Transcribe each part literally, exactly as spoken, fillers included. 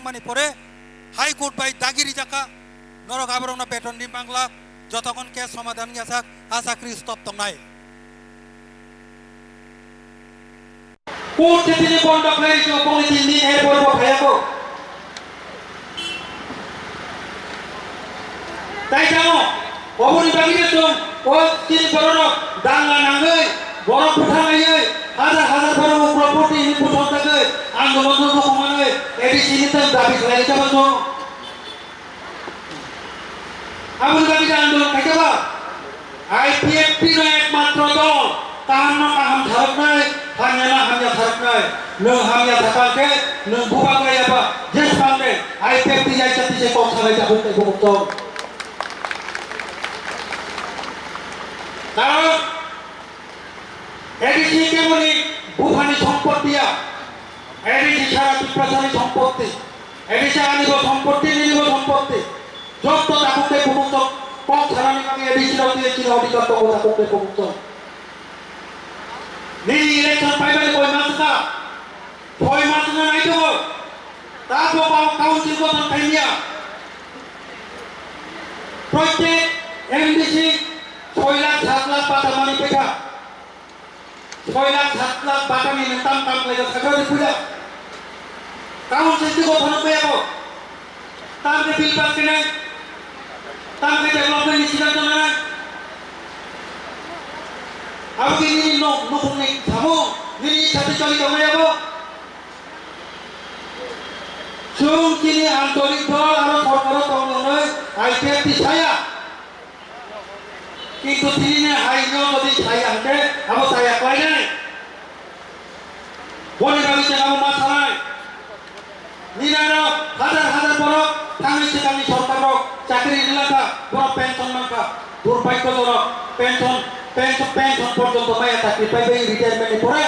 Mani pore High Court bai dagi rijak kha, norok aborokno beton di mangla, jotokhon case somadhan wngya sak, a chakri stop tongnai. Court se tini bondo khlai rijak, bongni tin din er pore bo phaiya kho. Tai tamo, oboni bagwi no chwng o chini bororok danga nangwi, borok bwtha laiwi, hajar hajar borok uklo poti hwnwi bwthok jagwi, andolon no rwkhumanwi, A D C ni tei dabi khlai rijak o chwng. Aboni bagwi je andolon khaikha ba, I P F T no ekmatro dol, kaham no kaham tharoknai, hamya no hamya tharoknai. Nwng hamya thakha khe, nwng bubagra yaba, jeswk de, I P F T yaisa tise kok salai ta huk tei bukuk tong. Karon, A D C keboni buphani sompotti ya, A D C sara Tiprasani sompotti, A D C ani bo sompotti, nini bo sompotti. Jotto takuk tei bukuk tong, kok salani bagwi A D C rok tei chini odhikar tongo takuk tei bukuk tong. Nini election paimani koi mas wngkha? Soi mas wngna nai tongo. Tabo kau council gothon khaimya. Proitek M D C soi lakh sat lakh bata mani pekha. Soi lakh sat lakh bata ni nwng tam tam khlai sakha di puja. Council ti gothon khaimya ko. Tam khe bill pass khe nai. Tam khe development ni siddhanto nanai. Abo khe nini nok, nokong ni samung, nini sate choli tongmani abo. Chwng chini antolik dol aro sorkaro tong nwngnai I P F T saya. Kintu tini ni hai no jodi saya hwnkhe abo saya khlainai. Boni bagwi chwng abo ma sanai. Nini aro hajar hajar borok thangwi swkangni sorkar rok chakri rwlakha, borok pension mankha, durbagyojorok pension, pension, pension porjonto maya chakri paibai retirement ni pore.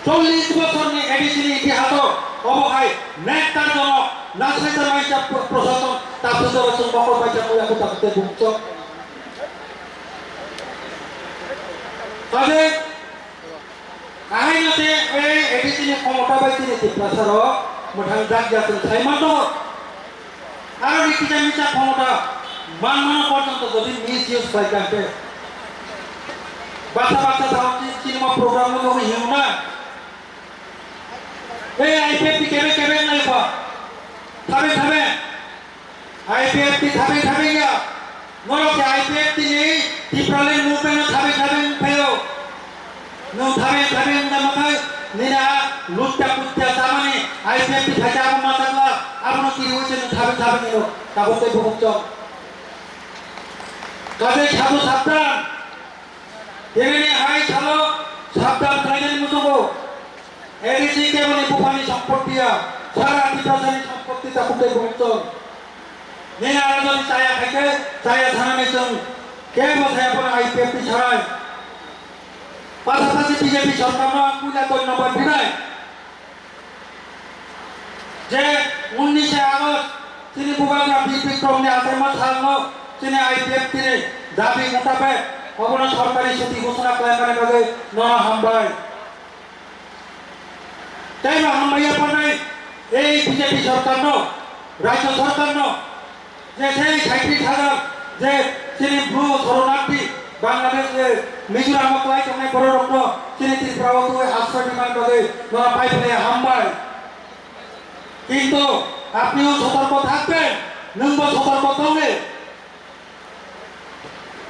Chollish bosorni A D C ni itihaso obo hai nektar jonok nasai tanai cha pro-, prosason tapsujora chwng mokol bai cha muya kuta kute bukchok. Kaje Ahaino se ei A D C ni khomota bai chini Tiprasa rok mwthang jak ya chwng sai mano. Aro ni kisa misa khomota manmano porjonto jodi misuse khlai kha khe, baksa baksa sao chini ma program no nugwi hiyo na. Ei I P F T kebe kebe nai ba. Thabe thabe. I P F T thabe thabe ya. Norok se I P F T ni Tipraland movement no thabe thabe wng phaio. Nwng thabe thabe wng tamo khai nini a lutta putta chamani I P F T phaikhe abo ma chakla, abono kiriwi se nwng thabe thabe nino tabuk tei bubuk chong. Kaje sabo sabdan. Tini ni hai salo sabdan khlainani muchungo. A D C keboni buphani sompotti ya, sara Tiprasani sompotti ta kutai bongchon. Nini aro jodi chaya khaikhe, chaya sanani chwng kebo saya pono I P F T sarai. Pasapasi B J P sorkarno ang puila dhonnobad rinai. Je unnishe August chini bubagra Bir Bikrom ni achaima salno chini I P F T ni dabi mutabek obono sorkari chuti ghosona khlaimani bagwi nono hambai. Tei bo hambai ya phanai ei B J P sorkarno, rajya sorkarno, je sei saitris hajar je chini bru soronarthi Bangladesh, eh, Mizoram o kwlai tongnai borok rokno chini Tripura o twi asroy rimani bagwi nono pai phai hambai. Kintu apniyo sotorko thakben, nwngbo sotorko tongdi.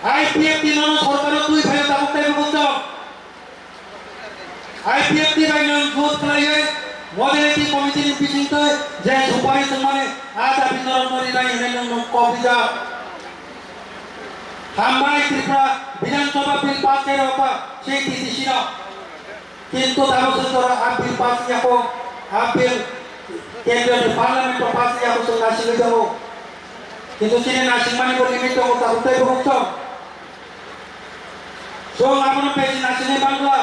I P F T nono sorkaro twi phaio tabuk tei bukuk chong. I P F T bai nwng jot khlaiwi modernity committee ni bisingtwi je supari tongmani a dabi norok no rinai hwnwi nwng nwng kok rijak. Hambai Tripura Bidhan Sabha bill pass khe rwkha C T T C no. Kintu tamo se jora a bill pass yako, a bill kendriya ni parliament o pass yako chwng naisingwi tongo. Kintu chini naisingmani bo limit tongo, tabuk tei bukuk chong. Chwng abono besi naisingwi mangla.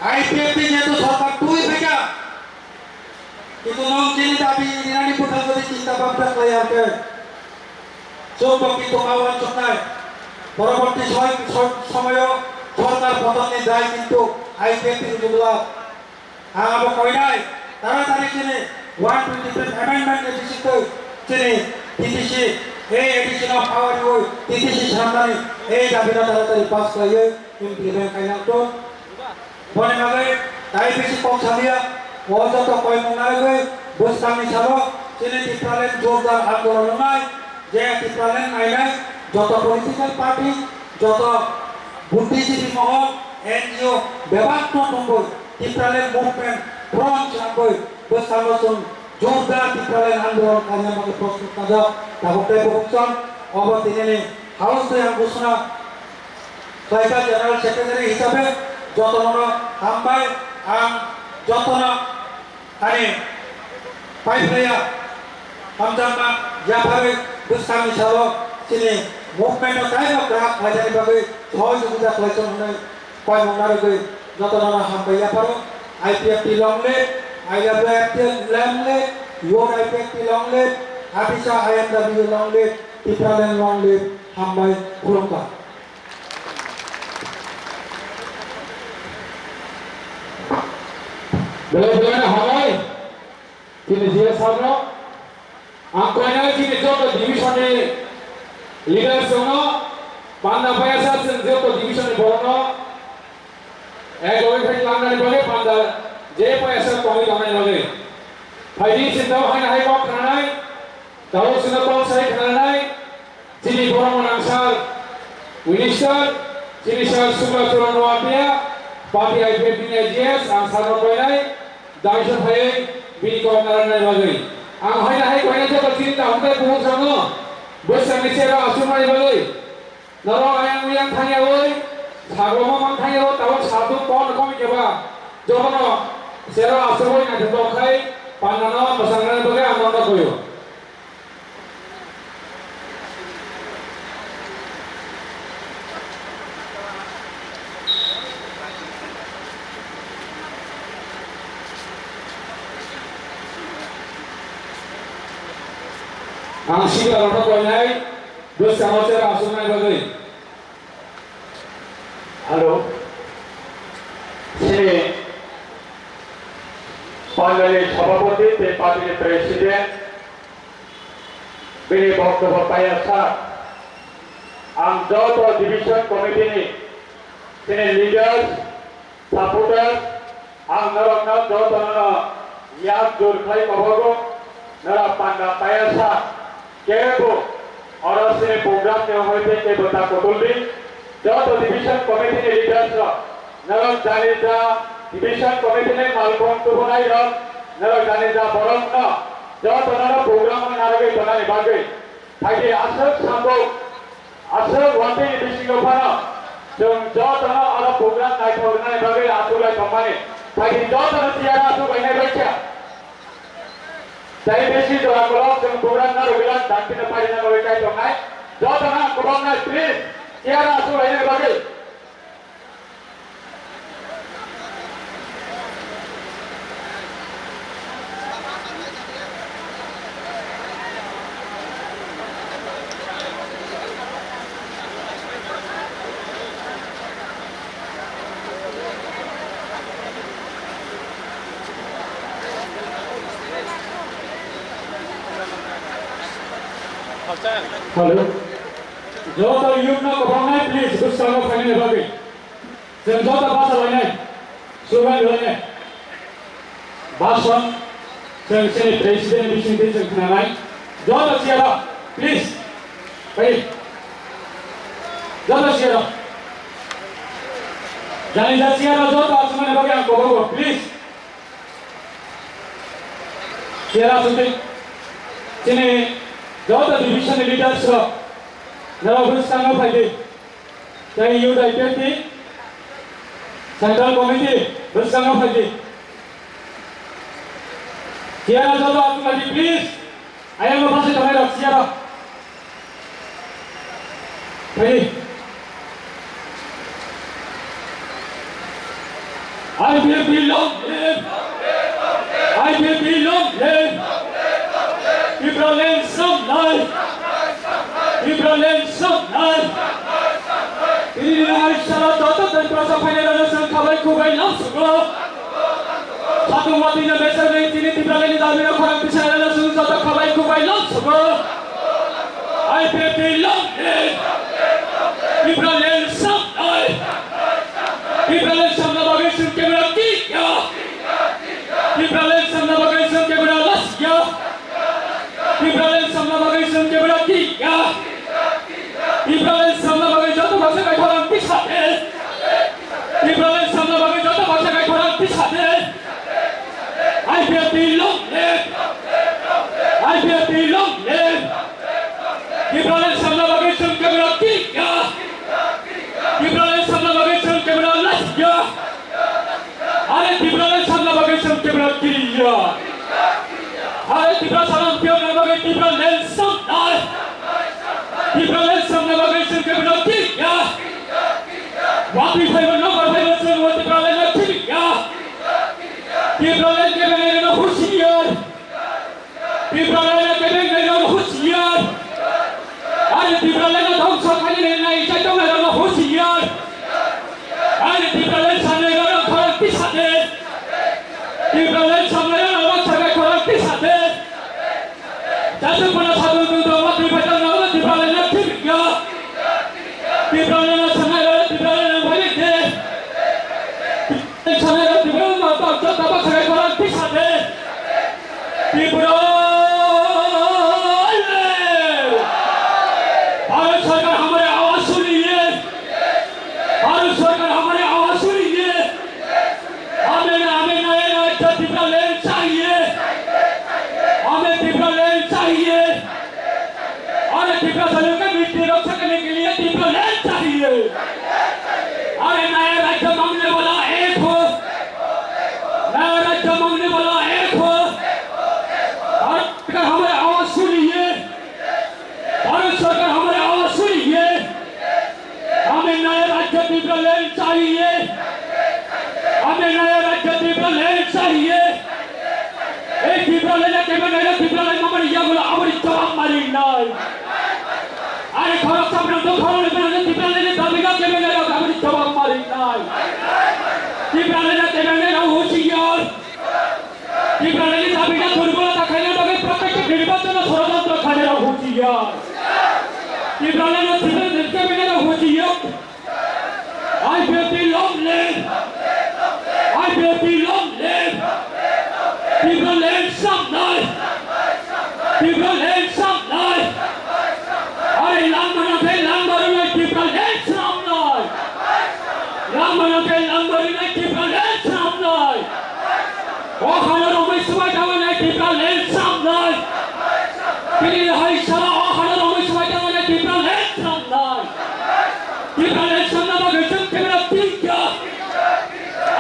I P F T jehetu sorkar twi phaikha, kintu nwng chini dabi rinani bwkhak jodi chinta bhabna khlai ya khe, chwngbo kintu ma uansuknai. Poroborti soy-, soy-, somoyo sorkar potonni dai kintu I P F T ni bwla. Ang abo koinai, taratari chini one twenty-fifth amendment ni bisingtwi chini T T C, A addition of power riwi T T C swnamnani, A dabi no taratari pass khlaiwi implement khainai wngthung. Boni bagwi tai bisi kok saliya, o joto koimung narwgwi bwskangni salo chini Tipraland jordar andolon wngnai, je Tipraland nainai joto political party, joto buddhijibi mohor, N G O bebak no tongwi Tipraland movement front chwngwi bwskango chwng jordar Tipraland andolon khaina bagwi prostut kajak tabuk tei bubuk chwng obo tinini house tei ang busuna khlaijak general secretary hisabe jotono hambai ang jotono Ani paiphaiya hamjakma yapharwi bwskangni salo chini movement-o taibo kwrak khlainani bagwi sohojogita khlaijak hwnwi koimung narwgwi jotono hambai yapharo. I P F T long live, I W F T long live, Youth I P F T long live, Abisa I M W long live, Tipraland long live, hambai khulumkha. Belai belai no hambai chini G S sir no. Ang koinai chini joto division ni leaders rok no, panda payasa chwng joto division ni borok no ek loge phai tlangnani bagwi panda je payasa tongwi tongnani bagwi. Phaidi chwng tamo haino hai kok khnanai, tabuk chwngno kok sai khnanai. Chini borok gwnang sir, minister, chini sir Sukla Charan Noatia, party I P F T ni I G S, ang sir no koinai, daisa phaiwi bini kok narwknani bagwi. Ang haino hai koinai joto chini tabuk tei bukhuk sano, bwsakni chera aswknani bagwi. Norok ayang uyang thangyawi, sago mamang thangyawi, tabuk satung kon komi keba, jotono chera aswkwi naithok khai, pandano mwsangnani bagwi ang nono koyo. Ang sida rokno koinai bwskango chera aswknai bagwi. Hello. Chini pandani sabhapati tei party ni president bini boktobbo paya sa. Ang joto division committee ni chini leaders, supporters, ang norokno jotono yak jur khai kobogo, norok panda paya sa. Kebo oro chini program ni hoi tei kebo ta kutuldi. Joto division committee ni leaders rok, norok jani ja division committee ni malkhung tubunai rok, norok jani ja borok no joto no program o narwgwi tonani bagwi phaidi aswk sambo, aswk watwi ni bisingo phano chwng joto no oro program naithok rwnani bagwi achuk lai tongmani phaidi joto no tiyar achuk lainai bai kha. Tei bisi jora kolok chwng program narwgwi lang dakti no paina bagwi kai tongnai. Joto no ang kwbang nai, please, tiyar achuk lainani bagwi. Hello. Joto youth no kwbang nai, please, bwskango phainani bagwi. Chwng joto bachalainai, slogan rwlainai. Bhasan chwng chini president ni bisingtwi chwng khnanai. Joto chair o, please. Pai. Joto chair o. Jani ja chair o joto achukmani bagwi ang koborgo, please. Chair o achukdi. Chini joto division ni leaders rok norok bwskango phaidi. Tei Youth I P F T Central Committee bwskango phaidi. Chair o joto achukdi, please. Ayang o bwsai tongnai rok chair o. Phaidi. I P F T long live! I P F T long live! Tipraland swnamnai! Tipraland swnamnai! Tini ni hai salo joto Tiprasa phainai rokno chwng khabai khubai lamsugo. Watwi no besar bai tini Tipralandni dabi no khorang tisa rwna chwng joto khabai kubai long sugo. I P F T long live! Tipraland samnai! Tipraland samna bagwi chwng kebra tikya! Tipraland samna bagwi chwng kebra lasikya! Tipraland samna bagwi chwng kebra tikya! Tipraland samna bagwi joto baksa kai khorang tisa de! Tipraland samna bagwi joto baksa kai khorang tisa de! I P F T long live! I P F T long live! Tipraland samna bagwi chwng kebra tikya! Tipraland samna bagwi chwng kebra lasikya! Are Tipraland samna bagwi chwng kebra kiriya! Are Tipraland samna bagwi Tipraland samnai! Tipraland samna bagwi chwng kebra kiriya! Watwi phaibo nokbar phaibo chwng o Tipraland no kiriya! Tipraland kebengnairokno husiar! Tipraland kebengnairokno husiar! Are Tipraland dhongso khainani nai chai tongnairokno husiar! Are Tipraland samnairokno khorang tisa de! Tipraland samnairokno baksa khe khorang tisa de! Jasuk phano sadung dung dung watwi bai tongnairokno Tipraland no kiriya! Tipraland no samnairokno Tipraland no phai de! Tipraland samnairokno Tipraland no baksa khe khorang tisa de! Tripura! Bharat सरकार हमारे आवाज सुनिए, भारत सरकार हमारे आवाज सुनिए। हमें, हमें नया राज्य Tipraland चाहिए, हमें Tipraland चाहिए। अरे Tiprasa लोग की मिट्टी रक्षा करने के लिए Tipraland चाहिए। अरे नया राज्य मांगने वाला एक हो, नया राज्य मांगने वाला एक हो। भारत सरकार हमारी आवाज सुनिए, भारत सरकार हमारी आवाज सुनिए। हमें नया राज्य Tipraland चाहिए, हमें नया राज्य Tipraland चाहिए। Ei Tipraland no kebengnairok Tipraland mamani yagulo aboni jawab marinai. Are khoroksa phano do khoroknwi phano Tipraland ni dabi no kebengnairok aboni jawab marinai. Tipraland no kebengnairok husiar. Tipraland ni dabi no durbolota khaina bagwi protekti nirbachono sorojontro khainai rok husiar. Tipraland no Tipraland ni kebengnairok husiar. I P F T long live! I P F T long live! Tipraland samnai! Tipraland samnai! Are langmano khe langma rwnai Tipraland samnai! Langmano khe langma rwnai Tipraland samnai! O hano romwi swbai tangmani Tipraland samnai. Tini hai salo o hano romwi swbai tangmani Tipraland samnai. Tipraland samna bagwi chwng kebra tingkha.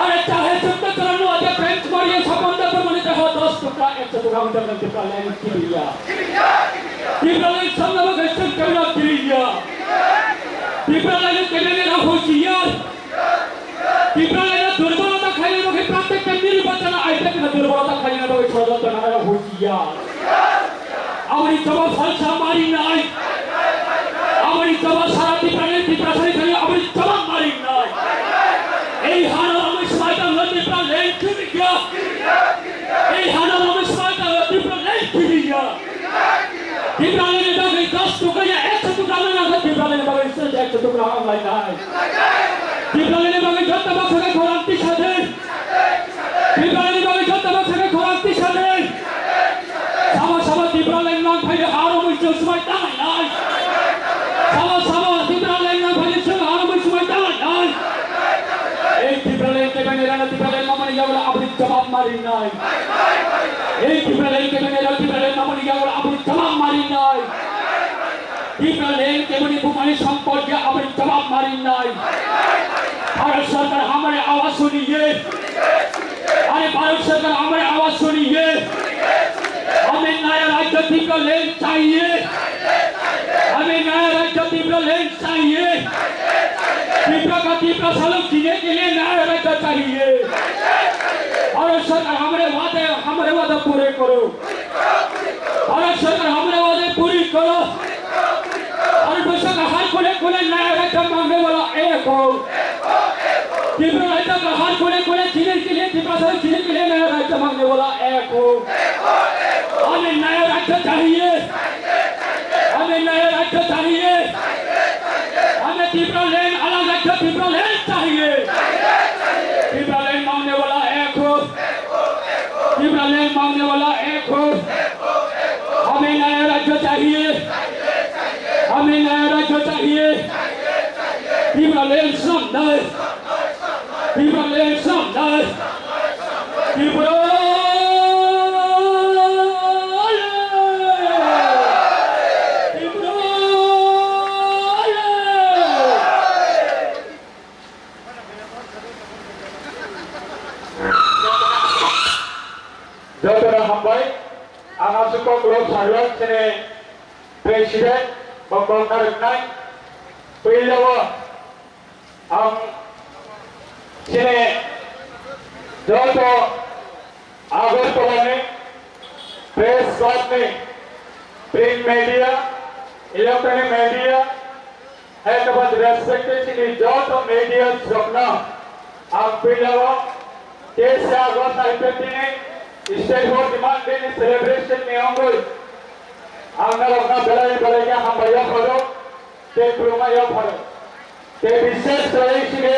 Are chahe chwng to chwrangno ate prank mariya sapan da mani deho dos tukra ekso tukra hwnjak Tipraland kibiya. Tipraland samna bagwi chwng kebra kiriya. Tipraland kebra ni rang husiya. Tipraland no durbolota khaina bagwi protekta nirbachono I P F T no durbolota khaina bagwi sorojontro khaina husiya. Aboni jawab salsa marinai. Aboni jawab sara Tipraland Tiprasani thani aboni jawab marinai. Ei hano romwi swbai tanglo Tipraland kibiya. Ei hano romwi swbai tanglo Tipraland kibiya. Tipraland ni bagwi dos tukra ya ekso tukra nang nang Tipraland ni bagwi send ekso tukra ang lai nai. Tipraland ni bagwi joto baksa khe khorang tisa de. Tipraland ni bagwi joto baksa khe khorang tisa de. Sama sama Tipraland nang phai de haro mui chwng swbai tangai nai. Sama sama Tipraland nang phai de chwng haro mui swbai tangai nai. Ei Tipraland kebengnairokno Tipraland mamani yagulo aboni jawab marinai. Ei Tipraland kebengnairok Tipraland mamani yagulo aboni jawab marinai. Tipraland keboni bumani sampot ya aboni jawab marinai. Bharat Sarkar hamare awaaz suniye. Are Bharat Sarkar hamare awaaz suniye. Hame naya rajya Tipraland chahiye. Hame naya rajya Tipraland chahiye. Tipra ka Tiprasa log jine ke liye naya rajya chahiye. Bharat Sarkar hamare waade, hamare waade pure karo. Bharat Sarkar hamare waade pure karo. Bharat Sarkar har kone kone naya rajya mangne wala ek ho. Tripura राज्य का हर कोने कोने जिले जिले त्रिपुरा से जिले जिले नया राज्य मांगने वाला एक हो। हमें नया राज्य चाहिए। हमें नया राज्य चाहिए। हमें त्रिपुरा लैंड अलग राज्य त्रिपुरा लैंड चाहिए। त्रिपुरा लैंड मांगने वाला एक हो। त्रिपुरा लैंड मांगने वाला एक हो। हमें नया राज्य चाहिए। हमें नया राज्य चाहिए। त्रिपुरा लैंड सामने। Tripura leng samnai. Tripura leng. Tripura leng. Jotono hambai. Ang aswk kok rok sajwk sini president bo kok narwknai. Puila o Ang chini joto Agartala ni press club ni print media, electronic media, hai khe bo respected chini joto media rokno ang puila o teisa August hai tini state ho demand day ni celebration ni wngwi ang norokno belai belai khe hambai yapharo. Tei kwrwngma yapharo. Tei bishes khlai sini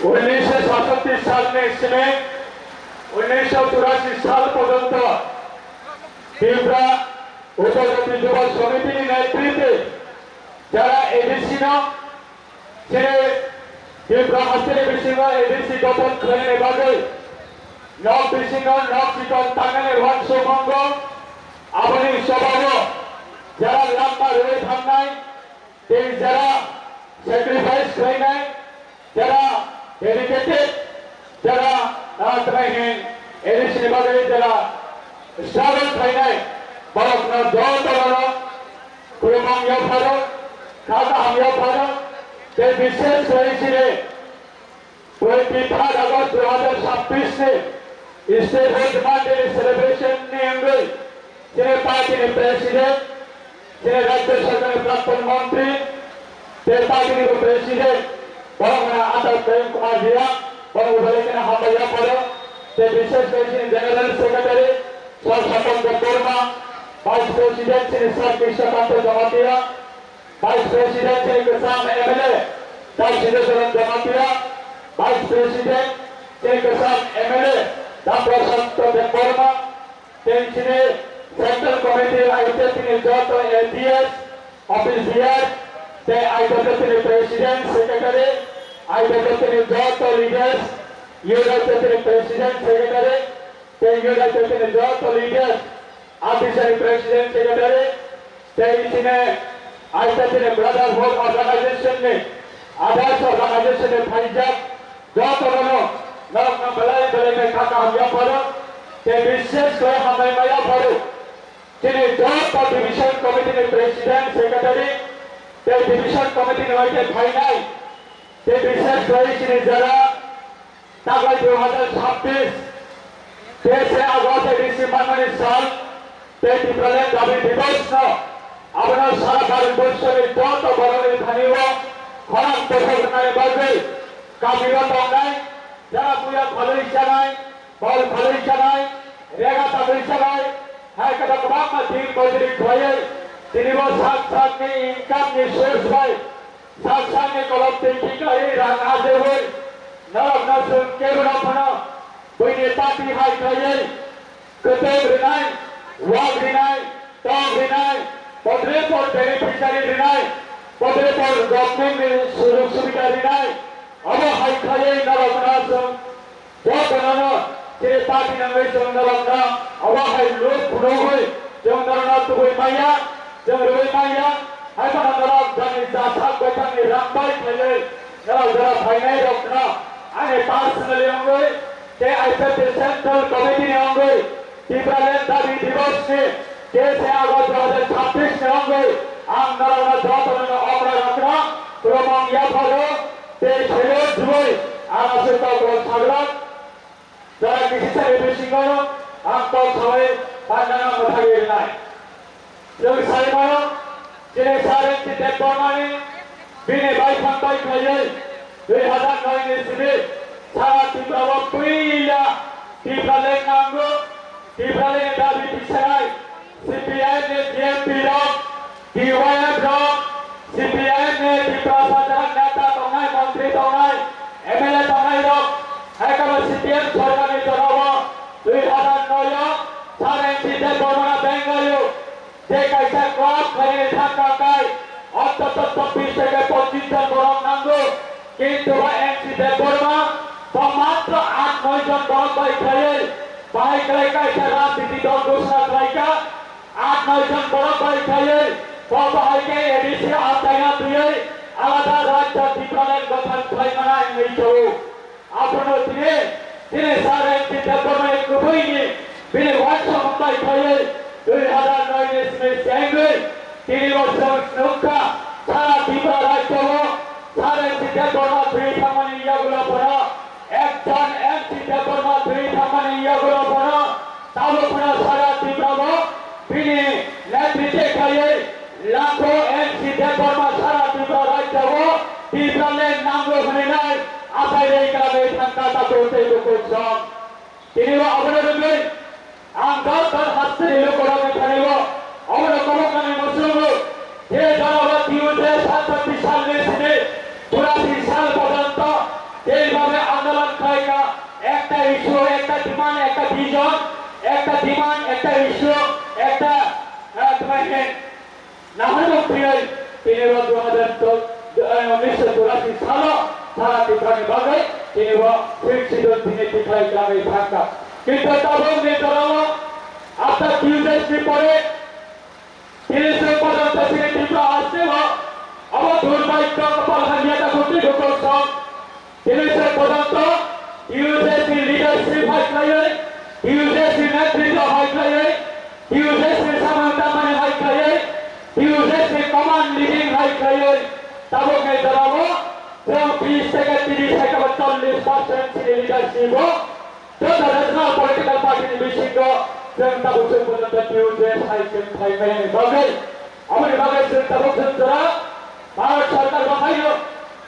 unnisho satatti salni simi unnisho churashi sal porjonto Tripura Upajati Yuba Samitini netritwe jara A D C no Chini Tripura hasteni bisingo A D C gothon khlainani bagwi nok bisingo nok chikon tangnani uansukmung, aboni sobao jara lama rwui thangnai tei jara sacrifice khlainai, jara dedicated, jara, ah, tei hin A D C ni bagwi jara struggle khlainai borokno jotono Khulumung yapharo, kha kaham yapharo, tei bishes khlai chini twenty third August dui hazar chabbish ni State Health Month Day celebration ni wngwi chini party ni president, chini Rajya Sarkar ni Prakton Montri, tei party ni president, borok wngkha Atal Prem Kumar Riya, borok belai kheno hambai yapharo, tei bishes khlai chini General Secretary, Sir Sapon Debbarma, Vice President chini Sir Krishna Kanta Jamatia, Vice President chini kwcham M L A Dr. Sindhu Saran Jamatia, Vice President chini kwcham M L A Dr. Prashant Debbarma, tei chini Central Committee aite chini joto A T S, office bearer, tei aite chini President, Secretary, aite chini joto leaders, Youth aite chini President, Secretary, tei Youth aite chini joto leaders, Office ni President, Secretary, tei chini aita chini Brotherhood Organization ni, others organization ni phaijak jotono norokno belai belai khe kha kaham yapharo, tei bishes khe hambai ma yapharo. Chini joto Division Committee ni President, Secretary, tei Division Committee ni waithe phainai, tei bishes khe chini jara Taklai dui hazar chabbish, teisa August A D C manmani sal, tei Tipraland dabi divos no, abono sara Bharat borso ni joto borok ni thani o khorang bosok rwnani bagwi kami o tongnai, jara buya khalwi chanai, bol khalwi chanai, rega tagwi chanai, hai khe kwbangma din mojuri khlaiwi tini bo sak sak ni income ni source bai Sak sakni kolom twi kiklaiwi rang ajewi norokno chwng kebono phano buini party hai khlaiwi kwtwk rwnai, wak rwnai, tong rwnai, podre pod beneficiary rwnai, podre pod government ni sujog subida rwnai, obo hai khlaiwi norokno chwng Jotono chini party nangwi chwng norokno obo hai look phunugwi chwng norokno tubui manya, chwng rwui manya, hai phano norok jani jasak baithangni rang bai khlaiwi norok jora phainairokno ani personally wngwi tei I P F T Central Committee ni wngwi Tipraland dabi divos ni teisa August dui hazar chabbish ni wngwi ang norokno jotono okra rokno khulumung yapharo tei salute rwui ang aswk kok rok saglak. Jora kisisa ni bisingo ang kok sawi pandana mwthagwi rwnai. Chwng sai mano, chini Sir N T Debbarmani Bini baithang bai khaiwi dui hazar noi ni simi sara Tripura o puila Tipraland nango, Tipraland ni dabi tisanai C P I M ni T M P rok, T Y F rok, C P I M ni Tiprasa jaga neta tongnai, montri tongnai, M L A tongnai rok, hai kama C P M sorkar ni jora o dui hazar noi o Sir N C Debbarma no Bengali o je kaisa club khainani thangkha khe, ontoto chobbish theke pochish jon borok nango. Kintu ba N C Debbarma bo matro aat noi jon borok bai khlaiwi bahai khlai kaisa rajniti dol ghosna khlaikha. Aat noi jon borok bai khlaiwi bo bahai khe A D C achaina twiwi alada rajya Tipraland gothan khlai mana wngwi tongo. Abono tini, tini Sir N C Debbarma ni kwbwi ni bini uansuk bai thaiwi dui hazar noi ni simi chengwi tini o chwng nukha sara Tripura rajyo o Sir N C Debbarma thwi thangmani yagulo bono, ekjon N C Debbarma thwi thangmani yagulo bono tabuk phano sara Tripura o bini netritwe khaiwi Lakho N C Debbarma sara Tripura rajyo o Tipraland nango hwnwi nai achai rwi kwrwngwi thangkha tabuk tei bukursong. Tini bo abono rwgwi ang dal dal hasteni lukurokni thani o obono koboknani muchungo je jora o T U J satchatti salni simi churasi sal porjonto jeibabe andolon khlaikha, ekta issue, ekta demand, ekta vision, ekta demand, ekta issue, ekta, ah, tuma hen Naharmung twiwi tini bo dui hazar chol-, eh, unisho churasi salo sara Tiprani bagwi tini bo Sixth Schedule tini tikhlai khlaiwi thangkha. Kintu tabukni jorao after Q J S ni pore tini se porjonto chini Tripura hasteo abo durbhagyo kopal hamya ta khuti dukhor song. Tini se porjonto T U J S ni leadership hai khlaiwi, T U J S ni netritw hai khlaiwi, T U J S ni samung tangmani hai khlaiwi, T U J S ni command leading hai khlaiwi, tabukni jorao chwng bis theke tris hai khe ba chollish percent chini leadership o joto regional political party ni bisingo chwng tabuk se porjonto T U J S hai chwng khlai maya ni bagwi, aboni bagwi chwng tabuk chwng jora Bharat sorkar bo haino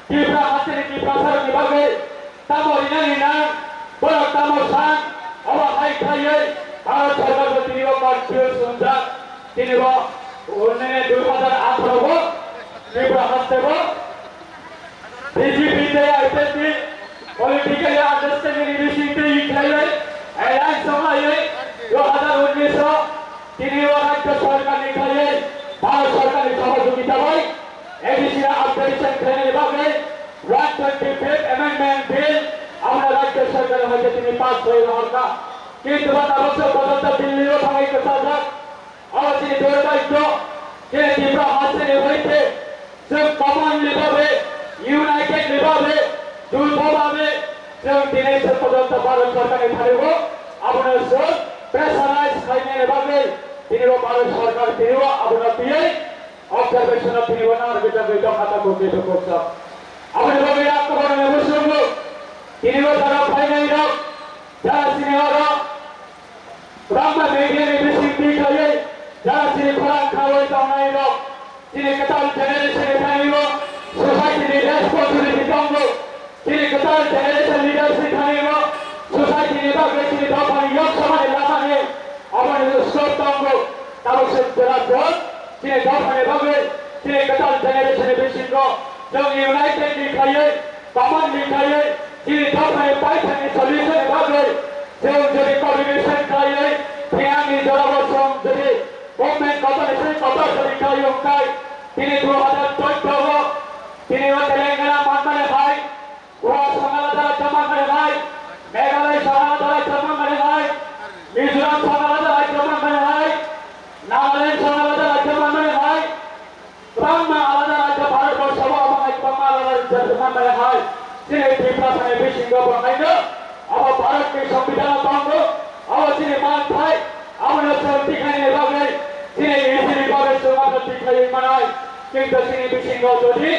Tipra hasteni Tiprasarokni bagwi tamo rinani nang, borok tamo san, obo hai khlaiwi Bharat sorkar bo tini o confuse wngjak. Tini bo, o, nini dui hazar atharo bo Tripura haste bo B J P tei I P F T ni politically understanding ni bising twi khlaiwi alliance wnglaiwi dui hazar unnish o Tini o rajya sorkar ni khlaiwi Bharat sorkar ni sohojogita bai A D C ni upgradation khlainani bagwi one twenty fifth Amendment Bill abono rajya sorkar ni hoite tini pass khlai rohorkha. Kintu ba tabuk se porjonto Delhi o thangwi kwchajak. Abo chini durbhagyo je Tripura hasteni hoite Chwng common ni bagwi, united ni bagwi, juto bagwi chwng tini se porjonto Bharat sorkar ni thani o abono chwng pressurize khlainani bagwi tini o Bharat sorkar tini o abono twiwi observation o tini o narwgwi tongwi tongkha ta kok ni kok sa. Aboni bagwi ang kwbangma muchungo tini o jora phainai rok jara chini oro Kwbangma media ni bising twi khlaiwi jara chini khorang khawi tongnai rok, chini kwtal generation ni thani o society ni responsibility tongo. Chini kwtal generation leaders ni thani o society ni bagwi chini dopha ni yok samani lama ni obo ni scope tongo. Tabuk se jora jot chini dopha ni bagwi chini kwtal generation ni bisingo chwng united ni khlaiwi, common ni khlaiwi, chini dopha ni paithak ni solution ni bagwi Chwng jodi coordination khlaiwi, phiyangni jorao chwng jodi government kotor se kotor jodi khlai wngkhai, tini dui hazar chauddoro o tini o Telangana manmani hai, Goa song alada rajyo manmani hai, Meghalaya song alada rajyo manmani hai, Mizoram song alada rajyo manmani hai, Nagaland song alada rajyo manmani hai, Kwbangma alada rajyo Bharat borso o omo hai kwbangma alada rajyo manmani hai chini Tiprasani bisingo bo haino abo Bharat ni Songbidan o tongo, abo chini manthai, abono chwng tikhaini bagwi chini easy ni bagwi chwng abono tikhlaiwi manai. Kintu chini bisingo jodi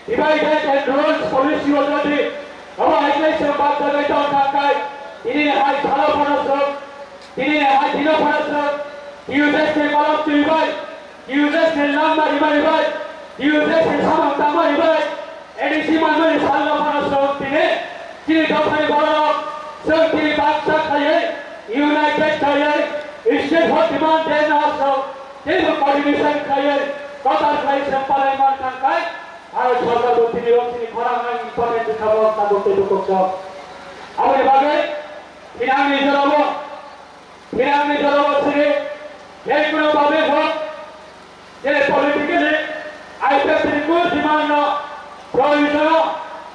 divided and rules policy o jodi omo hai khe chwng bajagwi tong thangkhai, tini hai salo phano chwng, tini hai dino phano chwng, T U J S ni kolom twi bai, T U J S ni langma rimani bai, U J C samung tangmani bai A D C manmani salno phano chwng tini chini dophani borok chwng tini baksa khaiwi united khaiwi state hot demand deno chwng teibo coordination khaiwi kwtal khlai chwng palai man thangkhai Bharat Sarkar bo tini rok chini khorang nang important kha bo tabuk tei bukhuk chwng. Aboni bagwi tini ani jorao Phirangni jorao sini, je kuno babe hok, je politically, I P F T ni kunu demand no, provision no,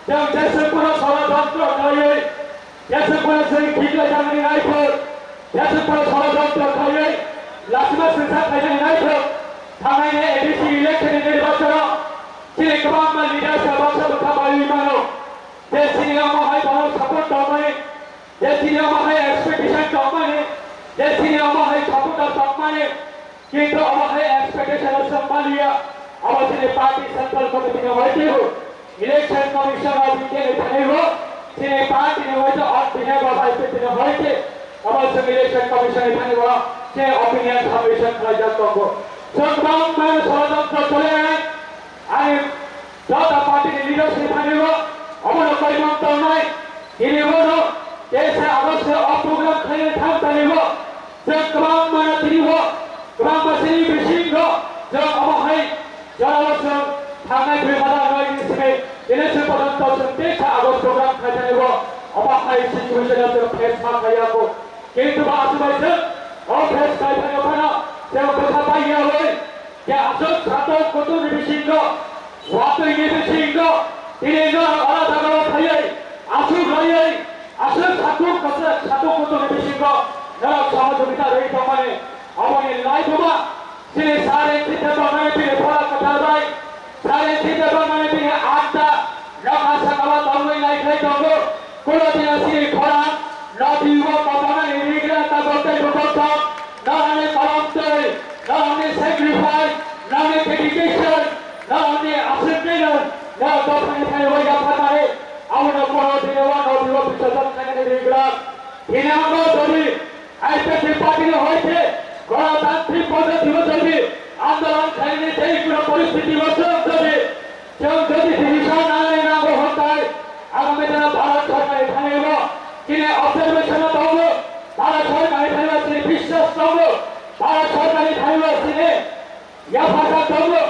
jang jesuk kuno sorojontro khlaiwi, jesuk kuno sini khikla jangni naithok, jesuk kuno sorojontro khlaiwi, lachima singsa khainani naithok, thangnai ni A D C election ni nirbachon o, chini kwbangma leaders no baksa bwkha bai mano, je chini omo hai borok support tongmani, Je chini omo hai expectation tongmani, je chini omo hai supporter tongmani, kintu omo hai expectation o chwng maliya, omo chini party central committee ni hoite bo, election commission of India ni thani bo, chini party ni hoite on behalf of I P F T ni hoite, omo chwng election commission ni thani bo, chini opinion submission khlaijak tongo. Chwng kwbangma sorojontro chole, Ani jota party ni leaders ni thani bo omono koimang tongnai. Tini bono teisa August o program khlaina thang tani bo. Chwng kwbangma no tini bo, kwbangma sini bisingo chwng omo hai jorao chwng thangnai dui hazar noi ni simi tini se porjonto chwng teisa August program khai tani bo. Omo hai situation o chwng face ma khaiya bo. Kintu ba aswk bai se, o press conference phano se bwkha pai ya oi, je aswk satok kutung ni bisingo, watwi ni bisingo, tini no ora jaga o thayai, aswk rayai, aswk satok kasa satok kutung ni bisingo, norok sohojogita rwi tongmani, aboni life ma, Chini sari chita tongmani bini phola kwtal bai, sari chita tongmani bini atta, nokha sakao tongwi naikhwlai tongo. Kulo dina chini khorang, nodi o kotormani rigra tabok tei bukok tong, norokni kolom twi, norokni sacrifice, norokni dedication, norokni aswk nino, norok dophani thani wai yapharmani, abono kulo dina o nodi o bisajak khainani rigra. Tini ang no jodi I P F T party ni hoite gonotantrik poddoti o jodi andolon khainani tei kuno poristiti o chwng jodi, chwng jodi decision nanani nango hwnkhe agami dino Bharat Sarkar ni thani bo chini observation o tongo, Bharat Sarkar ni thani bo chini biswas tongo, Bharat Sarkar ni thani bo chini yapharkha tongo,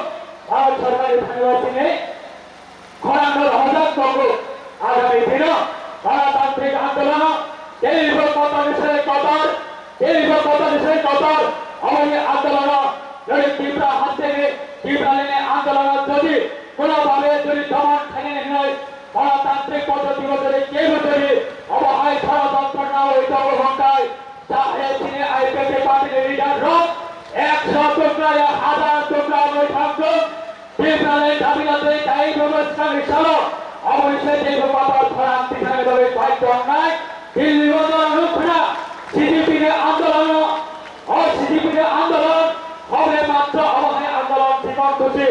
Bharat Sarkar ni thani bo chini Khorang no rohorjak tongo. Agami dino Ganatantrik Andolono teibo kotor ni sai kotor, teibo kotor ni sai kotor. Aboni Andolono jodi Tipra hasteni, Tipralini Andolono jodi kono bhabe jodi domon khainani hinoi Ganatantrik poddoti o jodi kebo jodi obo hai sorojontro nawi tongo hwnkhe, Jahe chini I P F T party ni leader rok ekso tukla ya hazar tukla wngwi thangthung. Tipraland dabi late dai bebostha ni salo obo ni se teibo kotor khorang tithani bagwi bai tongnai. Delhi o no nukhna C D P ni andolon o, o C D P ni andolon hobe matro obo hai andolon chikon kuchi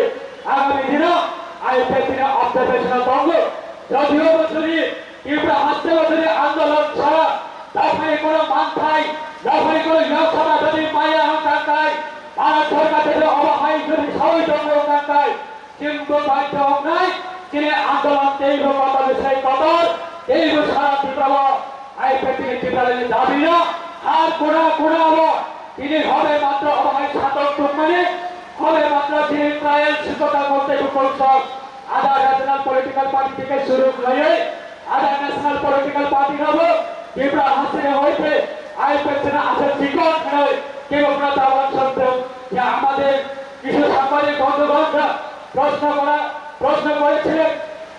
agami dino I P F T ni observation o tongo. Jodio bo chini Tipra haste o jodi andolon sara, dophani kono manthai, dophani kono yoksama jodi maya hwnkha khai, Bharat Sarkar jodi obo hai jodi sawi tongo hwnkha khai, chwngbo baidhyo wngnai, chini andolon teibo kotor ni sai kotor, teibo sara Tripura o I P F T ni Tipralani dabi no har kona kona o tini hobe matro obo hai satok tongmani, hobe matro chini trial sikota kontei bukol sok, Ada regional political party theke suru khlaiwi, ada national political party rokbo Tipra hasteni hoite I P F T no aswk chikon khlaiwi kebo phano ta uansuk thung. Ya, আমাদের কিছু সাংবাদিক বন্ধুগণরা প্রশ্ন করা, প্রশ্ন করেছিলেন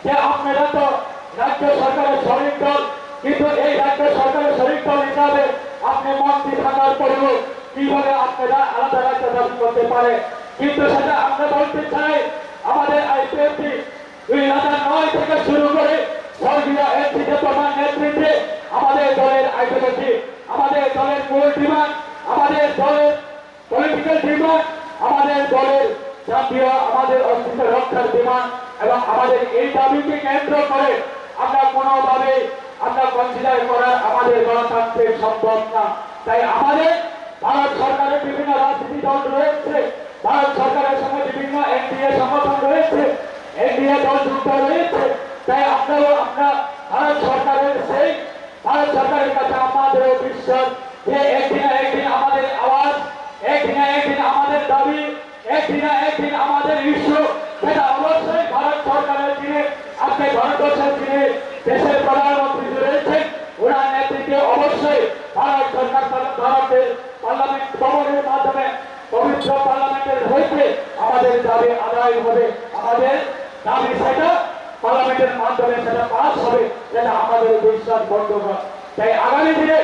যে আপনারা তো রাজ্য সরকারের শরিক দল, কিন্তু এই রাজ্য সরকারের শরিক দল হিসাবে আপনি মন্ত্রী থাকার পরেও কিভাবে আপনারা আলাদা রাজ্য দাবি করতে পারে? কিন্তু সেটা আমরা বলতে চাই, আমাদের আইপিএফটি দুই হাজার নয় থেকে শুরু করে স্বর্গীয় এনসি দেববর্মার নেতৃত্বে আমাদের দলের আইডিওলজি, আমাদের দলের মূল ডিমান্ড, আমাদের দলের পলিটিক্যাল ডিমান্ড, আমাদের দলের জাতীয়, আমাদের অস্তিত্ব রক্ষার ডিমান্ড এবং আমাদের এই দাবিকে কেন্দ্র করে আমরা কোনোভাবেই আমরা কনসিডার করার আমাদের গণতান্ত্রিক সম্ভব না। তাই আমাদের ভারত সরকারের বিভিন্ন রাজনীতি দল রয়েছে, ভারত সরকারের সঙ্গে বিভিন্ন এনডিএ সংগঠন রয়েছে, এনডিএ দল যুক্ত রয়েছে, তাই আমরাও আমরা ভারত সরকারের সেই ভারত সরকারের কাছে আমাদেরও বিশ্বাস যে একদিন না একদিন আমাদের আওয়াজ, একদিন না একদিন আমাদের দাবি, একদিন না একদিন আমাদের ইস্যু, সেটা অবশ্যই ভারত সরকারের যিনি আজকে ভারতবর্ষের যিনি দেশের প্রধানমন্ত্রী রয়েছেন, ওনার নেতৃত্বে অবশ্যই ভারত সরকার, ভারতের পার্লামেন্ট ভবনের মাধ্যমে, পবিত্র পার্লামেন্টের হইতে আমাদের দাবি আদায় হবে, আমাদের দাবি সেটা পার্লামেন্টের মাধ্যমে সেটা পাস হবে, এটা আমাদের বিশ্বাস বন্ধুগণ। তাই আগামী দিনে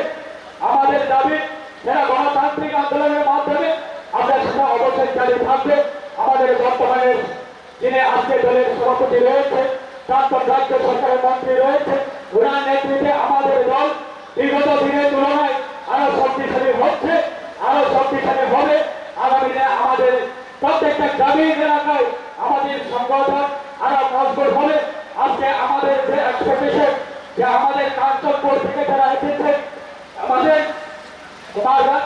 আমাদের দাবি সেটা গণতান্ত্রিক আন্দোলনের মাধ্যমে আমরা সেটা অবশ্যই চালিয়ে থাকবে। আমাদের বর্তমানে যিনি আজকে দলের সভাপতি রয়েছে, প্রাক্তন রাজ্য সরকারের মন্ত্রী রয়েছে, ওনার নেতৃত্বে আমাদের দল বিগত দিনের তুলনায় আরো শক্তিশালী হচ্ছে, আরো শক্তিশালী হবে। আগামী দিনে আমাদের প্রত্যেকটা গ্রামীণ এলাকায় আমাদের সংগঠন আরো মজবুত হবে। আজকে আমাদের যে এক্সপেকটেশন, যে আমাদের কাঞ্চনপুর থেকে যারা এসেছে, আমাদের কুমারঘাট,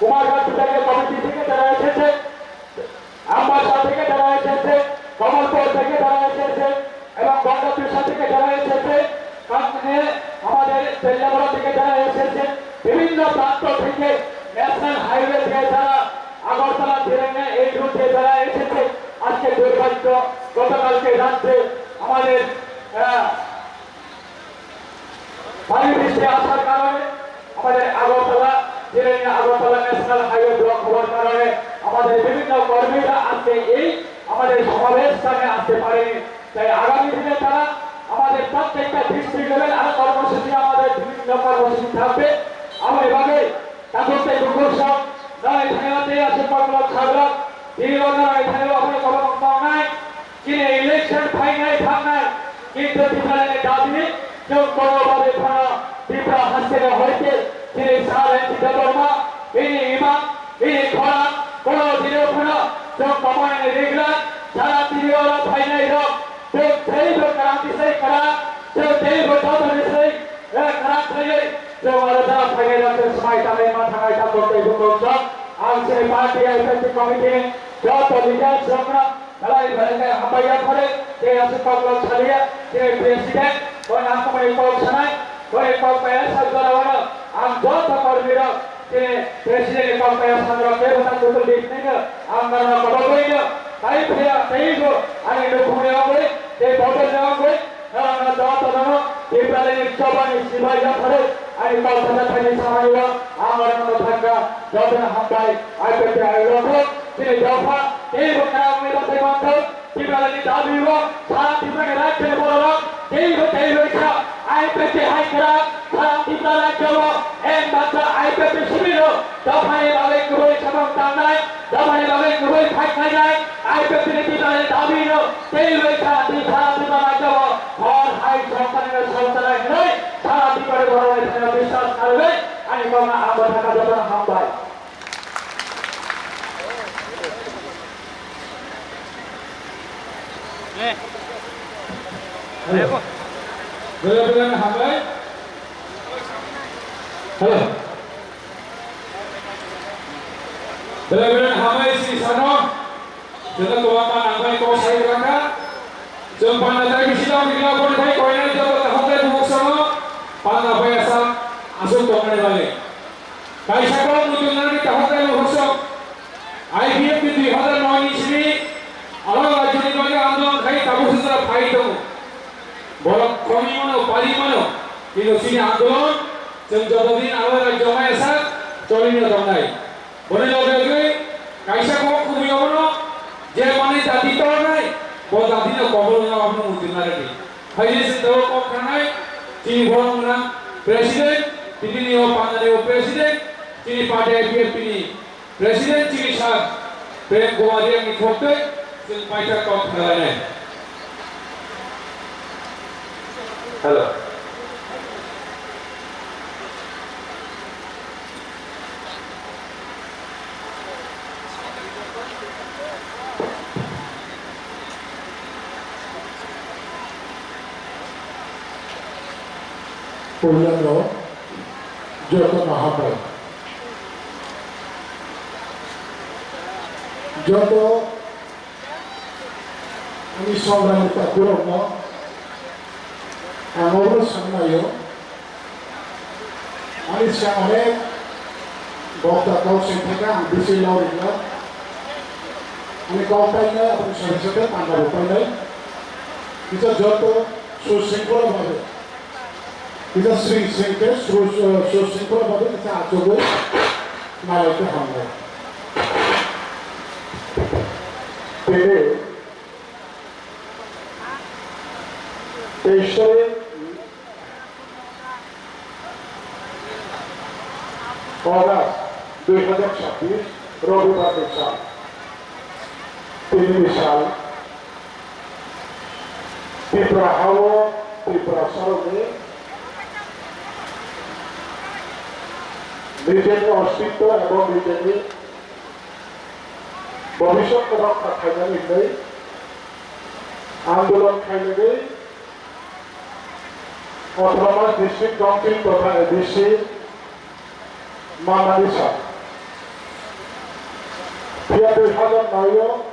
কুমারঘাট বিভাগীয় কমিটি থেকে যারা এসেছে, আমবাসা থেকে যারা এসেছে, কমলপুর থেকে যারা এসেছে এবং গঙ্গাপৃষ্ঠ থেকে যারা এসেছে, কাকনে আমাদের তেলিয়াপাড়া থেকে যারা এসেছে, বিভিন্ন প্রান্ত থেকে ন্যাশনাল হাইওয়ে দিয়ে যারা আগরতলা, জিরাঙ্গা এই রুট দিয়ে যারা এসেছে, আজকে দুর্ভাগ্য, গতকালকে রাত্রে আমাদের, আহ, ভারী বৃষ্টি আসার কারণে আমাদের আগরতলা, জিরানিয়া আগরতলা ন্যাশনাল হাইওয়ে ব্লক হওয়ার কারণে আমাদের বিভিন্ন কর্মীরা আজকে এই আমাদের সমাবেশ স্থানে আসতে পারেনি। তাই আগামী দিনে তারা আমাদের প্রত্যেকটা ডিস্ট্রিক্ট লেভেল আরো কর্মসূচি, আমাদের বিভিন্ন কর্মসূচি থাকবে। আমি এভাবে ঠাকুর তাই বুকুর সব নয় থানাতে আসে পাগলক ছাগলক, দিলগনা নয় থানাও আপনি কলম নাই। Chini election phainai thangnai, kintu Tiprani dabi chwng kono babe phano Tipra hasteni hoite chini Sir N C Debbarma, bini imang, bini khorang, kono dino phano chwng komoini rigra, sara tini oro phainai rok, chwng teibo kwrang bisai kwrang, chwng teibo joto bisai, eh, kwrang thaiwi, chwng oro jara phainai rok chwng swmai tanai ma thangnai ta koktei bumung chwng, ang chini party executive committee ni joto leaders rokno, Belai belai khe hambai ya phore, tei aswk kok lok saliya, tei president, bo nang kumui kok sanai, bo kok paya sa jora wano, ang joto kormi rok, tei president ni kok paya sa rok, tei bwsa kutul di hwnwi no, ang norok kobogwi no, tai phiya, tei bo, ani nukhung ni wngwi, tei bodol ni wngwi, norok no joto no, Tiprani chobani sibai ya phore, ani kok sana thani samani rok, ang norok no thangka, joto no hambai, ai pete ai rok, tei dopha, tei bo kara wngwi rok tei manthok, Tiprani dabi o sara Tiprani rajyoni bororok teibo teibo kha I P F T hai kwrak sara Tripura rajyo o M Bata I P F T sibirno dophani bagwi kwbwi samung tangnai, dophani bagwi kwbwi phaiknainai I P F T ni Tiprani dabi no teibo kha tei sara Tripura rajyo o hor hai sorkari no sorkari hinwi sara Tiprani bororok thani biswas narwgwi ani kokno ang bo thaka jotono hambai. Hello. Hello, hello, hambai. Hello. Hello, hello, hambai, si sano. Joto kwbangma nangmani kok sai rwkha. Chwng panda tai bisi tong rwkha, boni thai koinai joto takhuk tai bukhuk sano panda bai asa aswk tongmani bagwi. Kaisa kok muitu nani takhuk tai bukhuk song. I P F T dui hazar noi ni simi alak rajyoni bagwi andolon khai tabuk sijora phai tongo. Borok khomwi mano, pari mano, kintu chini andolon chwng joto din alak rajyo mai asa cholino tongnai. Boni loge loge kaisa kok kubui abono je manwi dati tornai, bo datino kobol wngna abono muitu narwkdi. Phaidi chwng tabuk kok thangnai, chini borok wngna president, tini ni o pandani o president, chini party I P F T ni president chini sir Prem Kumar Riang ni khok twi chwng paithak kok thanglainai. Hello. Puilano jotono hambai. Joto ani songrangni takhurokno ang obono sanmaio. Ani siyang onek bokta kok sengkhaikha, ang bisi lorikla. Ani kok painai, aboni sade sade panda bo painai. Kisa joto susengkholo babe. Kisa sring sring khe su-, su-, susengkholo babe kisa achugwi nalaikhe hambai. Tini teis tarik August dui hazar chabbish, Robibar ni sal. Tini ni sal Tripura hao Tripura sarokni nijeni ostitto ebong nijeni bhobishyotno rokha khainani hwnwi andolon khainani Autonomous District Council totha A D C manmani sal. Phiya dui hazar noi o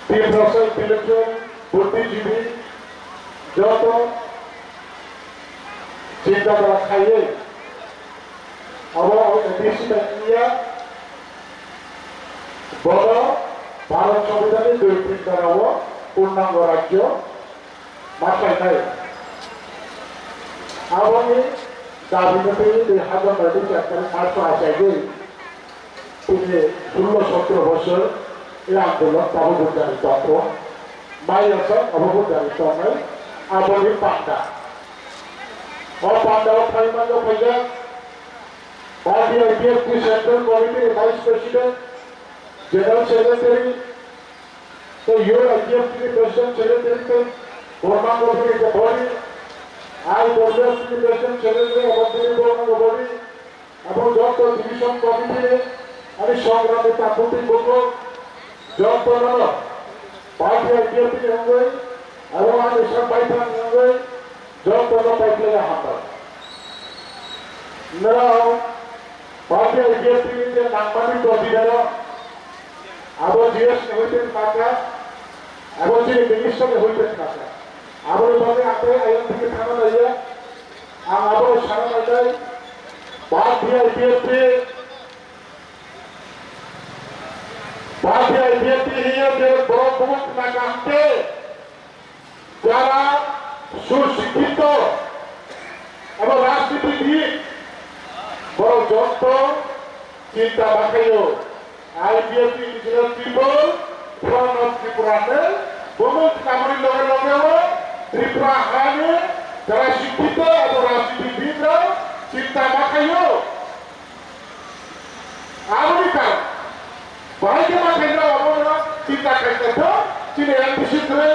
Tiprasa intellectual buddhijibi joto chinta dhara khaiwi abo A D C bai wngya, bono Bharat Songbidanni dui tin dhara o purnango rajyo ma khlainai. Aboni dabi no tei tei hazar bai tei char tarik March o achaigwi tini sullo sotro bosor e andolon tabuk bo jari tongkho. Mai yasa abo bo jari tongnai aboni panda. O panda o phaima no phaijak Party I P F T Central Committee ni Vice President, General Secretary, tei U I P F T ni President Secretary tei Bormango bini je body, I W F T ni President Secretary abo bini Bormango body, abo joto Division Committee ni ani songrangni takhuk tei bukhuk joto no party I P F T ni wngwi abo ani sak baithang ni wngwi joto no paikhlaiya hambai. Norok party I P F T ni je nangmani todibero abo G S ni hoite thangkha, abo chini minister ni hoite thangkha. Aboni bagwi ang tei ayang thangwi thangna naiya. Ang abono sana nainai, party I P F T, party I P F T hiya je borok bumo khna kaham khe, jara susikkito abo rajnitibid, borok joto chinta bakhaio. I P F T Indigenous People Front of Tripura hwnwi bumung kwnamani loge loge o Tripura hani jara sikkito abo rajnitibid rok chinta bakhaio. Aboni karon bahai khe bakhairok abono chinta khaikha khe chini M D C kwrwi,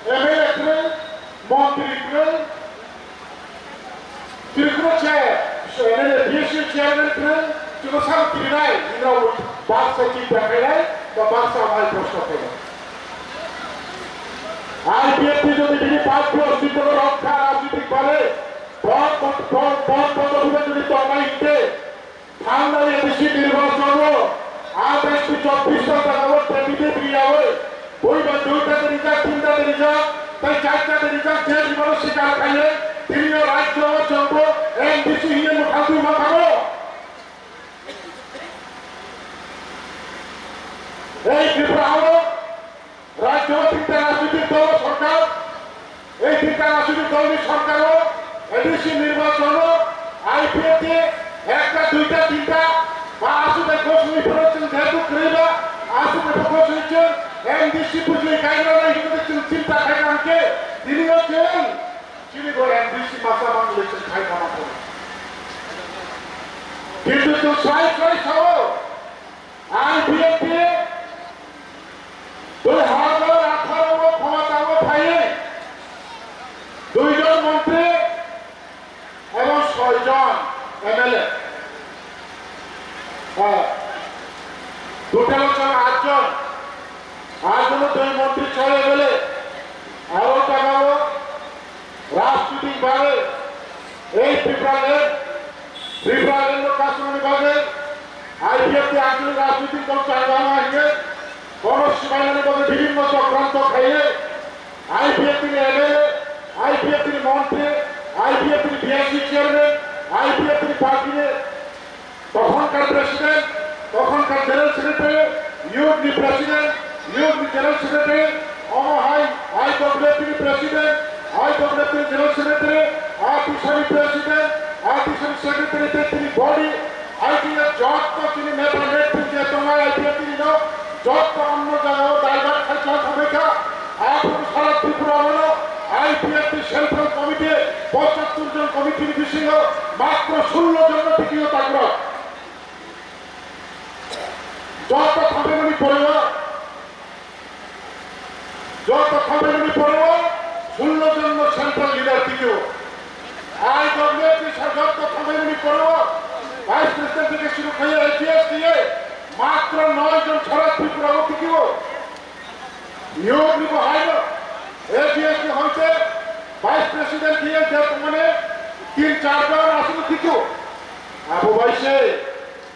M L A kwrwi, montri kwrwi, Tripura chair, so, M L A, B S C chairman khe chwngno sabo kirinai, nini rok baksa chinta khainai, ba baksa amai proshno khainai. I P F T jodi bini party ostitto rokha rajnitik bhale, pon, pon, pon, pon, pon, jodi tongnai hinkhe, thangnai A D C nirbachon o, atais tei chobbish ta jaga o candidate riyawoi, Buiba duita de rijak, tinta de rijak, tei charta de rijak, je jibano sikar khaiwi, tini o rajyo o chwngbo M D C hiye mwkhang twi ma thango. Ei Tripura o rajyo o tinta rajnitik dol sorkar, Ei tinta rajnitik dolni sorkaro A D C nirbachono I P F T ekta, duita, tinta ba aswk bai gosni phano chwng jehetu kwrwi ba aswk bai gosni chwng M D C bujli kaigra nai hinwi chwng chinta khai kha hwnkhe tini o chwng chini bo M D C masa manwi chwng khai kha mano. Kintu chwng swrai swrai sao. I P F T dui hazar atharo o khomotao phaiwi duijon montri ebong soijon M L A, ah, total chwng atjon, atjono dui montri, soi M L A, aro jagao rajnitik bagwi ei Tipraland, Tipralandno kasumani bagwi IPFT আঞ্চলিক রাজনৈতিক দল চাঙ্গামা হিসেবে গণ শিবাইনানি বলে বিভিন্ন চক্রান্ত খাইয়ে IPFT র MLA, IPFT র মন্ত্রী, IPFT র BIC চেয়ারম্যান, IPFT র পার্টি তখনকার প্রেসিডেন্ট, তখনকার জেনারেল সেক্রেটারি, ইউথ নি প্রেসিডেন্ট, ইউথ নি জেনারেল সেক্রেটারি, অমহাই, IWFT নি প্রেসিডেন্ট, IWFT নি জেনারেল সেক্রেটারি, আতিশানি প্রেসিডেন্ট, আতিশানি সেক্রেটারি, তেত্রিশ বডি, আইটিএফ যত চিনি নেতা নেত্রী যে তোমার IPFT নি যত অন্য জায়গাও ডাইভার্ট খাইছে থাকবে কা, এখন সারা ত্রিপুরা হলো IPFT সেন্ট্রাল কমিটি পঁচাত্তর জন কমিটির বিশিষ্ট মাত্র ষোলো জন টিকিও তাকরা। যত থাকবে মানে পড়েও, যত থাকবে মানে পড়েও, ষোলো জন সেন্ট্রাল লিডার টিকিও। আই গভর্নমেন্ট কি যত থাকবে মানে পড়েও, ভাইস প্রেসিডেন্ট থেকে শুরু করে এজিএস দিয়ে মাত্র নয় জন ছাড়া ত্রিপুরা ও টিকিও। নিয়োগ নিব হয় না। এজিএস হইতে ভাইস প্রেসিডেন্ট দিয়ে যে মানে তিন চারজন আসলে কিছু আবু ভাইসে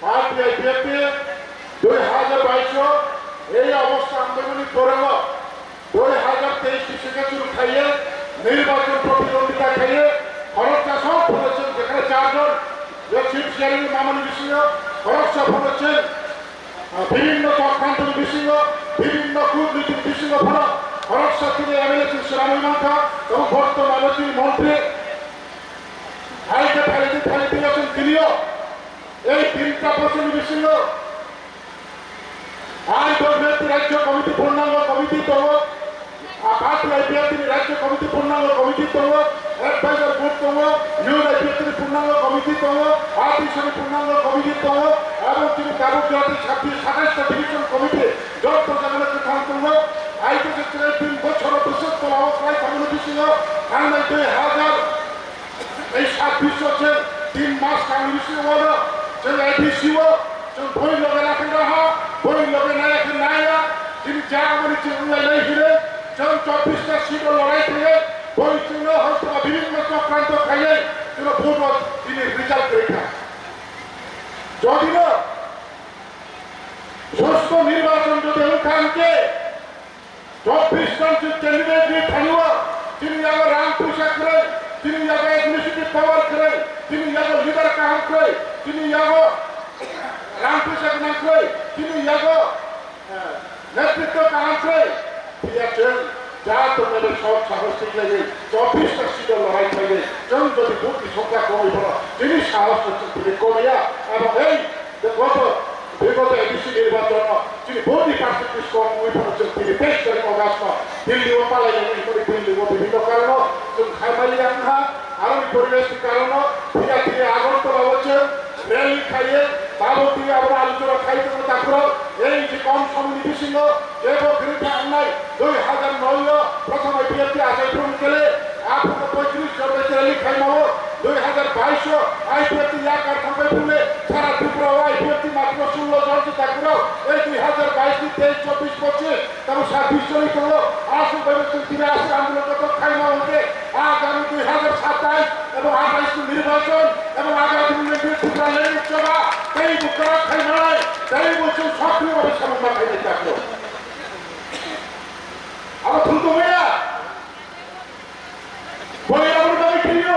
পার্টি আইপিএফটি দুই হাজার বাইশ এই অবস্থা আন্দোলনই করেন। দুই হাজার তেইশ থেকে শুরু খাইয়ে নির্বাচন প্রতিদ্বন্দ্বিতা খাইয়ে খরচা সব ফেলেছেন, যেখানে চারজন যে সিট শেয়ারিং মামনি বিষয়ে খরচা ফেলেছেন। আহ, বিভিন্ন চক্রান্তের বিসিং, বিভিন্ন কূটনীতির বিসিং ফলক, ফলক শক্তিতে এমএলএ শ্রী শ্রীরাম মান্থা এবং বর্তমানে শ্রী মন্ত্রী হাইকে ফাইলটি ফাইলটি আছেন তিনিও। এই তিনটা প্রশ্ন বিসিং আই গভর্নমেন্ট রাজ্য কমিটি পূর্ণাঙ্গ কমিটি তো আপাত আইপিএফটির রাজ্য কমিটি পূর্ণাঙ্গ committee tongo, advisor board tongo, youth আইপিএফটির পূর্ণাঙ্গ কমিটি tongo, আদিশনি পূর্ণাঙ্গ কমিটি tongo, এবং তিনি কাবুক জাতি ছাব্বিশ সাতাইশটা ডিভিশন কমিটি যত জায়গায় প্রধান tongo, আইপিএফটি তিন বছর বিশেষ করা অবস্থায় কমিটি ছিল, থানায় দুই হাজার এই ছাব্বিশ হচ্ছে তিন মাস কমিটি ছিল, যে এডিসিও, যে বই লগে রাখে রাখা, বই লগে না রাখে না, তিনি যা বলি চিন্তা নেই ফিরে, যে চব্বিশটা সিট লড়াই করে, বই ছিল হয়তো বা বিভিন্ন চক্রান্ত খাইয়ে, ছিল ভোট তিনি রেজাল্ট করে খায়। যদি না সুস্থ নির্বাচন যদি হয়ে থাকে, চব্বিশ জন ক্যান্ডিডেট নিয়ে থানিও, তিনি যাবো রাং পয়সা করে, তিনি যাবো অ্যাডমিনিস্ট্রেটিভ পাওয়ার করে, তিনি যাবো লিডার কাহাম করে, তিনি যাবো রাং পয়সা না করে, তিনি যাবো নেতৃত্ব কাহাম করে, ঠিক আছে, যা তো নেবে সব সাহস ঠিক লাগে, চব্বিশটা সিটের লড়াই থাকে, জন যদি ভোট সংখ্যা কমে পড়া, তিনি সাহস হচ্ছে তিনি কমিয়া, এবং এই যে গত বিগত এডিসি নির্বাচন, তিনি ভোট পার্সেন্টেজ কম হয়ে পড়েছেন, তিনি তেইশ তারিখ অগাস্ট দিল্লি ও পালাই যাবেন, করে দিল্লি ও বিভিন্ন কারণ, তুমি খাইমালি জানেন না, আরো পরিবেশ কারণ, ধীরে ধীরে আগরতলা হচ্ছে, র্যালি খাইয়ে, বাবতি আবার আলোচনা খাইতে তারপর এই যে কম সময় নিবি সিংহ, যে বকরি থানায় দুই হাজার নয় প্রথম আইপিএফটি আশাই পূরণ করে, আঠারো পঁয়ত্রিশ জন র্যালি খাইমাও, দুই হাজার বাইশ আইপিএফটি ইয়াকার থাকবে বলে, সারা ত্রিপুরা আইপিএফটি মাত্র ষোলো জন তারপর এই দুই হাজার বাইশ তেইশ চব্বিশ পঁচিশ তারপর ছাব্বিশ চল্লিশ হলো, আসুন ভাই, তুমি ফিরে আসুন, আন্দোলন কত খাইমা হতে, আগামী দুই হাজার সাতাইশ এবং আঠাইশ নির্বাচন এবং আগামী দিনে ত্রিপুরা লেনিক সভা, এই বুকরা খাইমায়, এই বছর সক্রিয়ভাবে সমন্বয় খাইতে থাকলো। আমার ফুলকো ভাইয়া, বই আমার দাবি প্রিয়,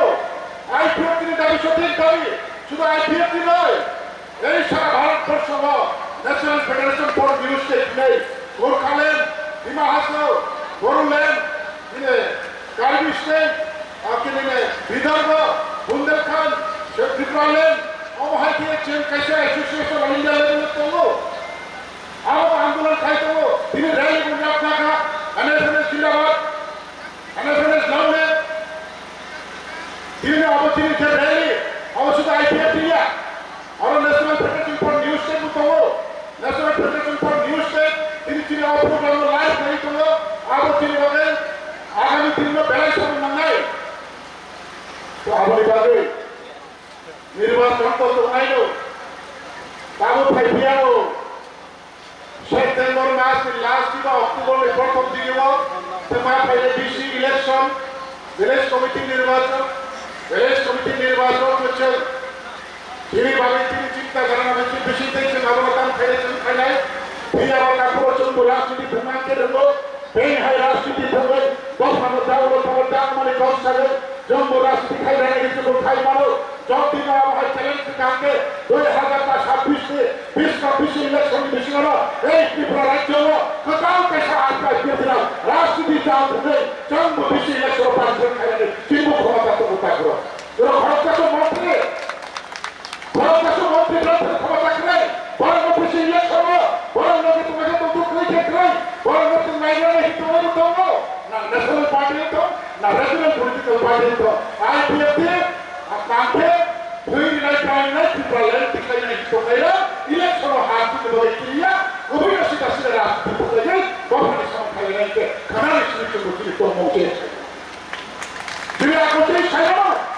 আইপিএফ তিনি দাবি সঠিক দাবি, শুধু আইপিএফ নয়, এই সারা Bharatvarsha national federation for new state নেই। গোর্খাল্যান্ড, ডিমা হাসাও, বড়োল্যান্ড, দিনে কার্বি স্টেট, আর কি দিনে বিদর্ভ, বুন্দেলখণ্ড, সে ত্রিপুরাল্যান্ড, অবহাই দিয়ে চেন কাইসা অ্যাসোসিয়েশন অল ইন্ডিয়া লেভেলে tongo. Abo আন্দোলন খাই tongo, তিনি র্যালি বন্ধ রাখা, এনএফএনএস জিন্দাবাদ, এনএফএনএস লাউনে, তিনি অবস্থিত যে র্যালি, অবস্থিত IPF India, Oro National Federation for New State bo tongo. National Federation for New State, tini chini o program no live nai tongo. Abo chini bagwi agami din no belai samung nangnai. To aboni bagwi nirbachon to tongnai no. Tamo phai phiya no. September mas ni last ba October ni prothom digi o, tei ma phaile D C election, village committee nirbachon, village committee nirbachon kwchwng. Chini bagwi chini chini Jaga nang bising bising tei chwng abono tam khainai chwng khainai. Phiya bo takhoro chwngbo rajniti thwngna khe rwngo. Tei hai rajniti thwngwi bophano dagro thangwi tangmani kok sagwi chwngbo rajniti khainani chwngbo khai mano. Jotino abo hai challenge swkang khe dui hazar ta sabbish ni bish ka bish election ni bisingo ei Tripura rajyo o kwtal kaisa I P F T rok rajniti chal thwngwi chwngbo bish election o participate khainani chwngbo khomota tongo takhoro. Borok khoroksa khe montri, khoroksa khe montri borok khe khoroksa kwrwi, borok no bisi election o, borok no khe tongnaikhe tongthok kwrwi khe kwrwi, borok no chwng nainani khe tongnaino tongo, na national party wng tong, na regional political party wng tong, I P F T, a, tang khe thwi rinai, prai rinai, Tripura land tikhlainai khe tongnairok, election o ha twi ni bagwi kiriya, kubui no sida sida rajniti phuklainai, bophani samung khlainai khe khwnani simi chwngbo chini tongmung se. Chini akotwi saimano.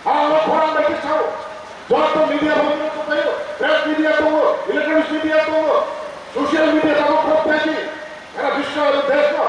Ang o khorang bai khe sao. Joto media bo tongo, press media tongo, electronic media tongo, social media tongo, khorok phaidi. Sara biswa aro desh no.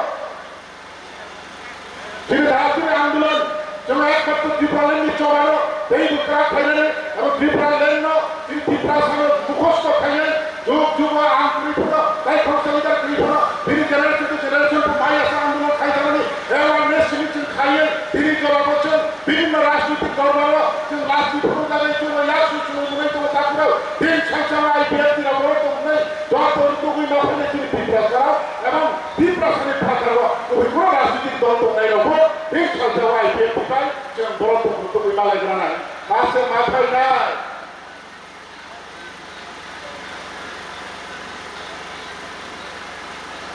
Chini dahasini andolon, chwng ekmatro Tripura land ni chobano, tei bo kwrak khainani, abo Tripura land no, chini Tripura sano mukhosto khainai, Jug jugo ang kwrwi phano, tai khoroksa leader kwrwi phano, bini generation to generation bo mai asa andolon khai thangmani awareness simi chwng khaiwi, tini jora bo chwng bibhinno rajnitik dorbar o chwng rajnitik phano jagwi chwng yaksu chwng nugwi tongo takhurok, tini salsa o I P F T rok borok tongmani, joto rwtugwi ma phainai chini Tiprasa rok, ebong Tiprasa ni phataro kubui kunu rajnitik dol tongnai rok bo, tini salsa o I P F T bai chwng borok tong rwtugwi malai granai, ma se ma phainai.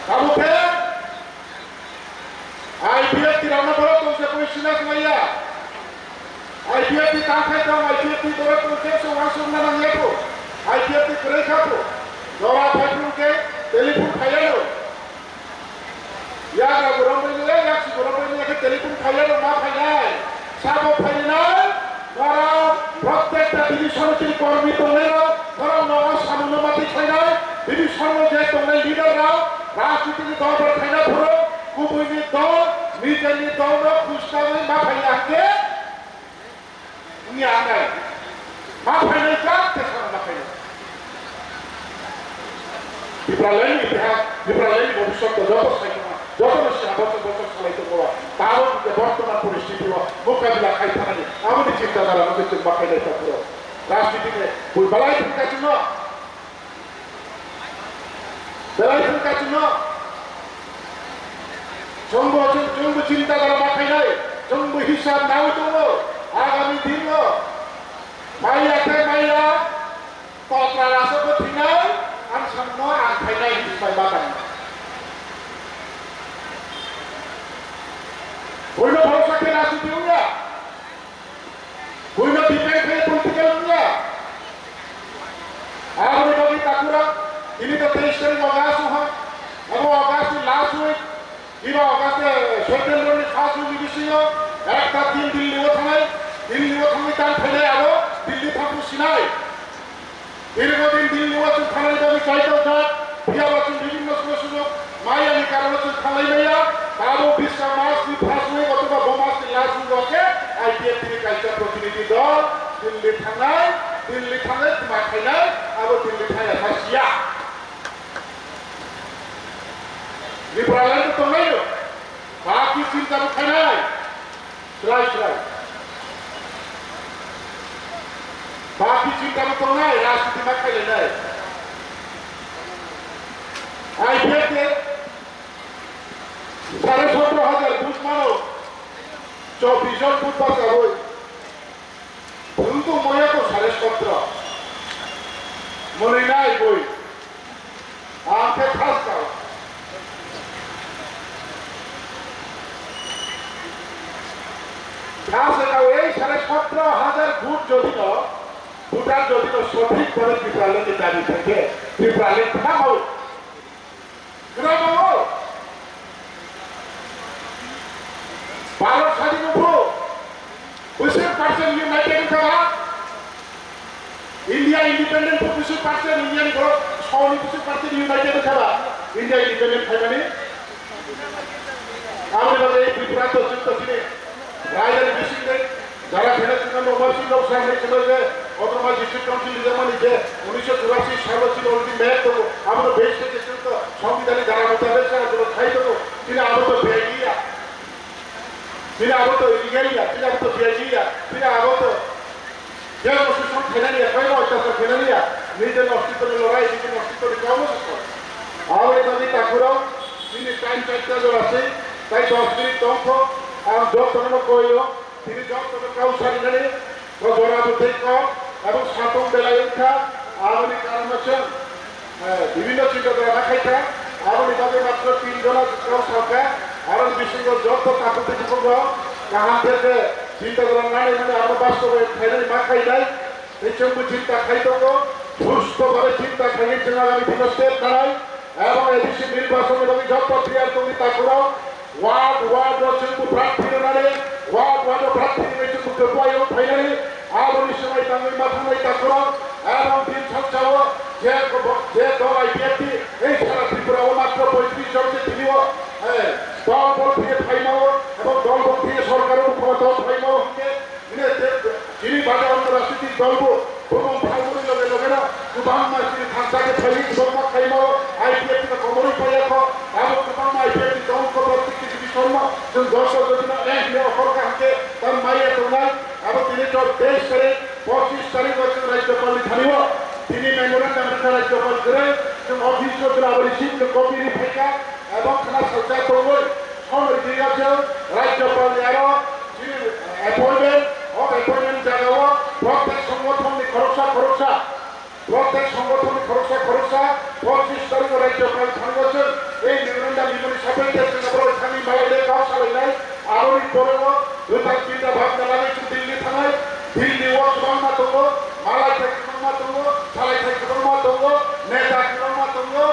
Abo khe I P F T rokno borok tong se koi sina swlaiya. I P F T tang khai tong, I P F T borok tong se se uansukna nang ya kho. I P F T kwrwi kha kho. Jora phai phung khe telephone phai ya no. Yagra borok bai ni, yaksi borok bai ni khe telephone khaiyano ma phainai. Sabo phainai, norok protekta division chini kormi tongnai rok, norok nogo samungno mati khainai, division no je tongnai leader rok, rajniti ni dol bai khaina phuru, kubui ni dol, nijeni dol no khusnagwi ma phaiya hwnkhe, wngya anai. Ma phainai jak tei sama ma phainai. Tipraland ni itihas, Tipraland ni bhobishyot joto saikha, joto no sina bochor bochor salai tongo. Tabo je bortoman poristiti o mokabila khai thanani, aboni chinta dhara no je chwng ma phainai ta phuru. Rajniti ni bui balai thangkha chwngno. Belai thangkha chwngno. Chwngbo, chwng, chwngbo chinta dhara ma khainai, chwngbo hisab nawi tongo. Agami dinno maya khe maya, tokra rasa bo thinai, ang samno ang khainai hinwi bai ma tangma. Boino bhorosa khe rajniti wngya. Buino depend khe political wngya. Aboni bagwi takhurok, tini to teis tarik August wngkha. Abo August ni last week, eba August, eh, September ni first week ni bisingo ekta din Delhi o thangnai, Delhi o thangwi tang phainai abo Delhi thangphru sinai. Dirghodin Delhi o chwng thangnani bagwi chai tongjak, phiya ba chwng bibhinno sujuk sujuk mayani karono chwng thanglai maya, tabo Bishka mas ni first week othoba bo mas ni last week o khe I P F T ni kaisa protinidhi dol Delhi thangnai, Delhi thangnai tma khainai, abo Delhi thangya kha siya. Tripura land tongnai no, baki chinta bo khainai. Swrai swrai. Baki chinta bo tongnai, rajniti ma khailainai. I P F T sare sotro hajar vote mano, chobbish jon vote bachawoi. Thwng tongmaya to sare sotro. Mwnwi nai bui. Ang khe khas kao. Khas kao, ei sare sotro hajar vote jodi no, voter jodi no sothik bhabe Tipraland ni dabi thangkhe, Tipraland thanao. Kwrwi bao. Bharat sadin wngkhu. Bwswk percent united wngkha ba? India independent bo bwswk percent, India ni borok soni bwswk percent united wngkha ba? India independent khaimani? Aboni bagwi Tripura to chwng to chini raidani bisingtwi jara khaina chwngno nokbar sing rok sai hinwi chwngno je Autonomous District Council rijak mani je unisho churashi salo chini already map tongo, abono base state state to sangbidhanik dhara mutabek se abono khai tongo, chini abo to biyai ya, chini abo to illegal ya, chini abo to biyai ya, chini abo to je constitution khainani ya, khaino otyachar khainani ya, nijeni ostitwni lorai, nijeni ostitwni kauno se kok. Aboni bagwi takhurok, chini time chaita jora se, tai dos minute tongkho, ang jotono koio, tini jotono kau sarinani, o jora bwtwi kok, abo satung belai wngkha, aboni karon no chwng, eh, bibhinno chinta dhara ma khaikha, aboni bagwi matro tin jona kau sakha, aro bisingo joto takhuk bisingo kaham khe je chinta dhara nanai mani abo bastobayon khainani ma khainai, tei chwngbo chinta khai tongo, susto bhabe chinta khaiwi chwng agami dino step nanai, ebong A D C nirbachonni bagwi joto tiyar tongwi takhurok, Ward, ward o chwngbo prarthi rwnani, ward, ward o prarthi rwnai chwngbo kwplai wng phainani, aboni swmai tangwi ma thangnai takhurok, ebong bini sangsao je, je dol I P F T, ei sara Tripura o matro poitris jon se tini o, eh, dol bol phiye phaimao, ebong dol bol phiye sorkar o bukhugo dol phaimao hwnkhe, Bini je, chini baja antarashtriyo dolbo bumung phalmani loge logeno kwbangma chini thansa khe phaidi kwbangma khaimao, I P F T no komorwi paiya kho, abo kwbangma I P F T tong kho, protikti division no chwng dos dos jodi no ek hwnwi okhor kaham khe tam maiya tongnai, abo tini chwng teis tarik, pochis tarik o chwng Rajyapal ni thani o tini memorandum rwkha Rajyapal kwrwi, chwng office o chwng abo receipt no copy ri phaikha, abo khna salsa tongwi, Hwnwi khe Rajyapal ni aro chini appointment, o appointment jagao protek songothon ni khoroksa khoroksa, protek songothon ni khoroksa khoroksa pochis tarikh o Rajyapal thangwi chwng ei memorandum rimani sapoi tei chwng abo thangwi malai de kok salainai. Aboni pore o kwtal chinta bhabna lagwi chwng Delhi thangnai. Delhi o kwbangma tongo, malai thai kwbangma tongo, salai thai kwbangma tongo, neta kwbangma tongo,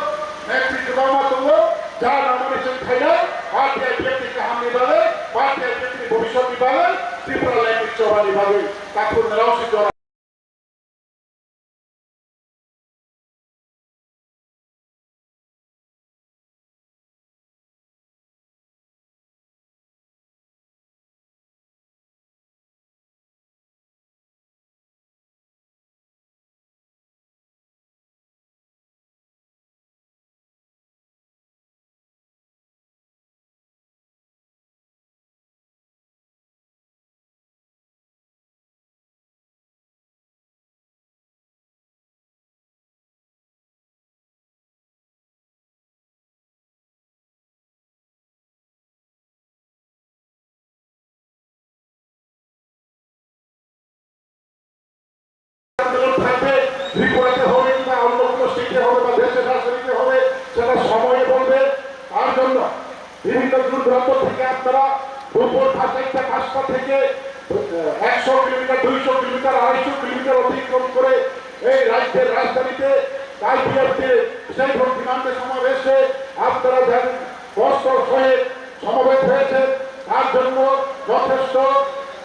netri kwbangma tongo. Ja nangmani chwng khainai, party I P F T ni kahamni bagwi, party I P F T ni bhobishyotni bagwi, Tripura land ni chobani bagwi, takhuk nrao si jora. আন্দোলন থাকবে, ত্রিপুরাতে হবে কিংবা অন্য কোনো স্টেটে হবে বা দেশের রাজধানীতে হবে, সেটা সময় বলবে। তার জন্য বিভিন্ন দূর দূরান্ত থেকে আপনারা দুপুর সাড়ে চারটা পাঁচটা থেকে, আহ, একশো কিলোমিটার, দুইশো কিলোমিটার, আড়াইশো কিলোমিটার অতিক্রম করে এই রাজ্যের রাজধানীতে কালকে যে সেই ডিমান্ডে সমাবেশে আপনারা যান কষ্ট সহে সমবেত হয়েছে, তার জন্য যথেষ্ট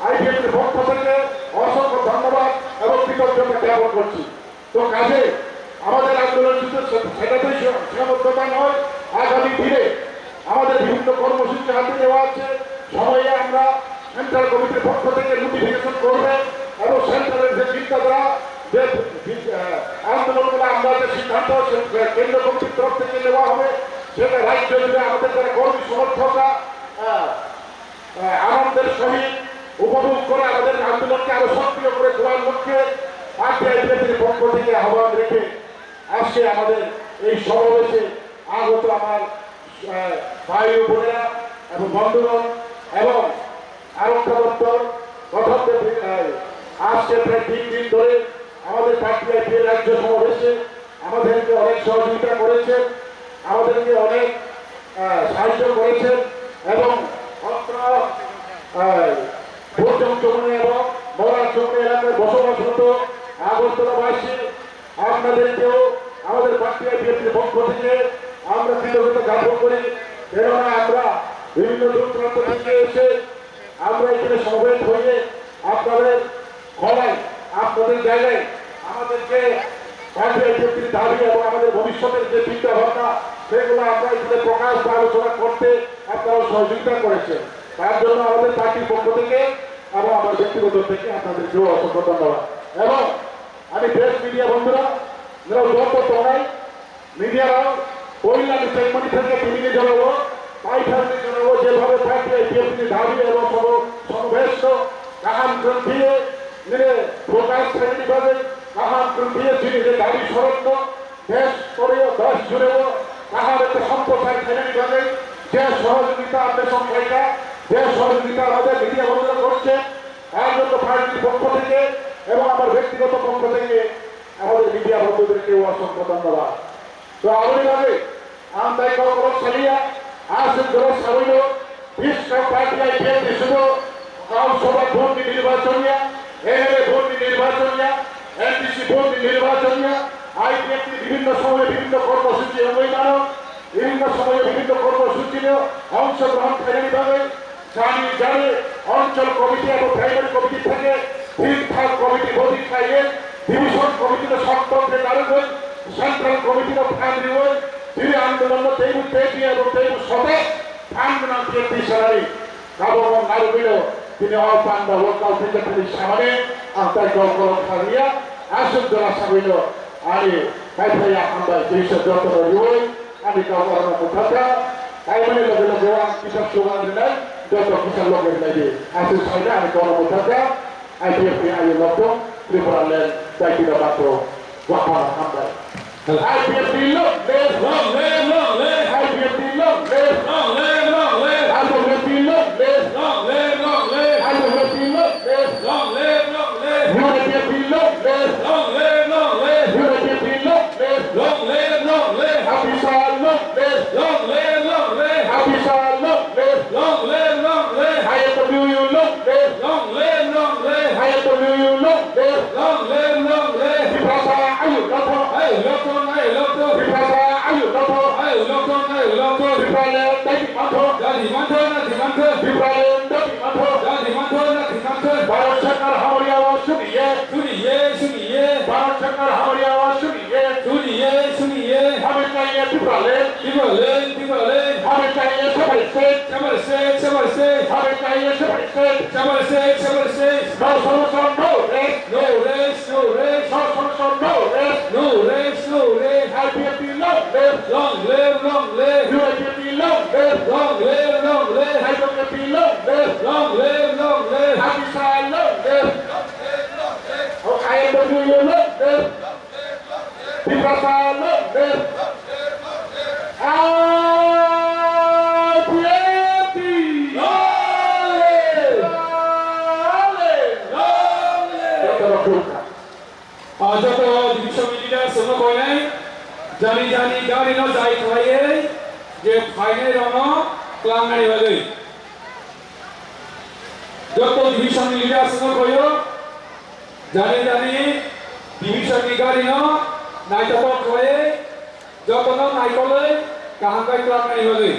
আইপিএফটির পক্ষ থেকে অসংখ্য ধন্যবাদ এবং কৃতজ্ঞতা জ্ঞাপন করছি। তো কাজে আমাদের আন্দোলন শুধু সে-, সেটাতেই সীমা-, সীমাবদ্ধতা নয়, আগামী দিনে আমাদের বিভিন্ন কর্মসূচি হাতে নেওয়া আছে। সময়ে আমরা সেন্ট্রাল কমিটির পক্ষ থেকে নোটিফিকেশন করবে এবং সেন্ট্রালের যে চিন্তাধারা, যে বি-, আহ, আন্দোলনগুলো আমরা যে সিদ্ধান্ত সে-, কেন্দ্র কমিটির তরফ থেকে নেওয়া হবে, সেটা রাজ্য জুড়ে আমাদের যারা কর্মী সমর্থকরা, আহ, আহ, আনন্দের সহিত উপভোগ করে আমাদের আন্দোলনকে আরো সক্রিয় করে তোলার লক্ষ্যে পার্টি আইপিএফটির পক্ষ থেকে আহ্বান রেখে আজকে আমাদের এই সমাবেশে আগত আমার, আহ, ভাই ও বোনেরা এবং বন্ধুগণ এবং আরক্ষা দপ্তর গঠন করতে, আহ, আজকে প্রায় তিন দিন ধরে আমাদের পার্টি আইপিএফ রাজ্য সমাবেশে আমাদেরকে অনেক সহযোগিতা করেছেন, আমাদেরকে অনেক, আহ, সাহায্য করেছেন এবং অত্র, আহ, ভোট চৌমনি এবং মরা চৌমনি এলাকায় বসবাসরত আগরতলাবাসী আপনাদেরকেও আমাদের পার্টি আইপিএফটির পক্ষ থেকে আমরা কৃতজ্ঞতা জ্ঞাপন করি। কেননা আমরা বিভিন্ন দূর দূরান্ত থেকে এসে আমরা এখানে সমবেত হয়ে আপনাদের ঘরে, আপনাদের জায়গায় আমাদের যে পার্টি আইপিএফটির দাবি এবং আমাদের ভবিষ্যতের যে চিন্তা ভাবনা, সেগুলো আমরা এখানে প্রকাশ বা আলোচনা করতে আপনারা সহযোগিতা করেছেন। তার জন্য আমাদের পার্টির পক্ষ থেকে এবং আমার ব্যক্তিগত থেকে আপনাদেরকেও অসংখ্য ধন্যবাদ। এবং Ani press media bondhura, nirok joto tongnai, media rok, poila ni chengmani theke tinini jorao, paitharni jorao, jebhabe party I P F T ni dabi ebo somo, somobesh no kaham kwrwngkhiye, nini focus khainani bagwi, kaham kwrwngkhiye chini je dabi sorokno, desh toreo, desh jureo, kaham ekta somprochar khainani bagwi, je sohojogita apne song khaikha, je sohojogita amader media bondhura korche, তার জন্য পার্টির পক্ষ থেকে এবং আমার ব্যক্তিগত পক্ষ থেকে আমাদের মিডিয়া বন্ধুদেরকেও অসংখ্য ধন্যবাদ। তো, aboni bagwi ang tai kok kolok saliya, aswk borok sabaino, bish kok party I P F ni sudo, Gaon Sabha vote ni nirbachon ya, M L A vote ni nirbachon ya, M D C vote ni nirbachon ya, I P F ni bibhinno somoyo bibhinno kormosuchi wngwi mano, bibhinno somoyo bibhinno kormosuchino ongshogrohon khainani bagwi, Jani jani onchol committee abo primary committee theke thik thak committee body khlaiwi division committee no soktok khe narwgwi central committee no phan riwi tini andolon no teibo teji abo teibo sote phan gwnang khe twi sanani kabongo narwgwi no tini o panda o kau theke thani samani ang tai kau kolok thangya aswk jora sagwi no ani kaiphaya hambai twi se joto no riwi Ani kok oro no mwthangkha, kaimani loge loge o ang kisa slogan rinai, joto kisa loge rinai di. Aswk saina ani kok oro mwthangkha, I P F T ni ayuk nokthung, Tripura land, daiti no bakro, waphano hambai. I P F T long live, long live, long live. I P F T long live, long live, long live. I P F T long live, long live, long live. I P F T long live, long live, long live. U I P F T long live, long live, long live. U I P F T long live. Long live, long live. Happy Sal long live. Long live, long live. Happy Sal long live. Long live, long live. I F W U long live. Long live, long live. I F W U long live. Long live, long live. Tiprasa ayuk nokthung. Ayuk nokthung, ayuk nokthung. Tiprasa ayuk nokthung. Ayuk nokthung, ayuk nokthung. Tipraland dati manthung. Dati manthung, dati manthung. Tipraland dati manthung. Dati manthung, dati manthung. Bharat Sarkar hamari awaaz suniye. Suniye, suniye. Bharat Sarkar hamari awaaz suniye. Suniye, suniye. Hame chahiye Tipraland. Tipraland, Tipraland. Hame chahiye separate state. Separate state, separate state. Hame chahiye separate state. Separate state, separate state. No solution, no rest. No rest, no rest. No solution, no rest. No rest, no rest. I P F T long live. Long live, long live. U I P F T long live. Long live, long live. I P F T long live. Long live, long live. Happy Sal long live. Oh, I F W U long live. Tiprasa long live. I P F T long live. Long live. Long live. Joto no khulumkha. O joto division ni leader songno koinai, jani jani gari no jai khlaiwi je phainai rokno klangnani bagwi. Joto division ni leader songno koyo, jani jani division ni gari no naithotok khlaiwi, jotono naikolwi kaham khe klangnani bagwi.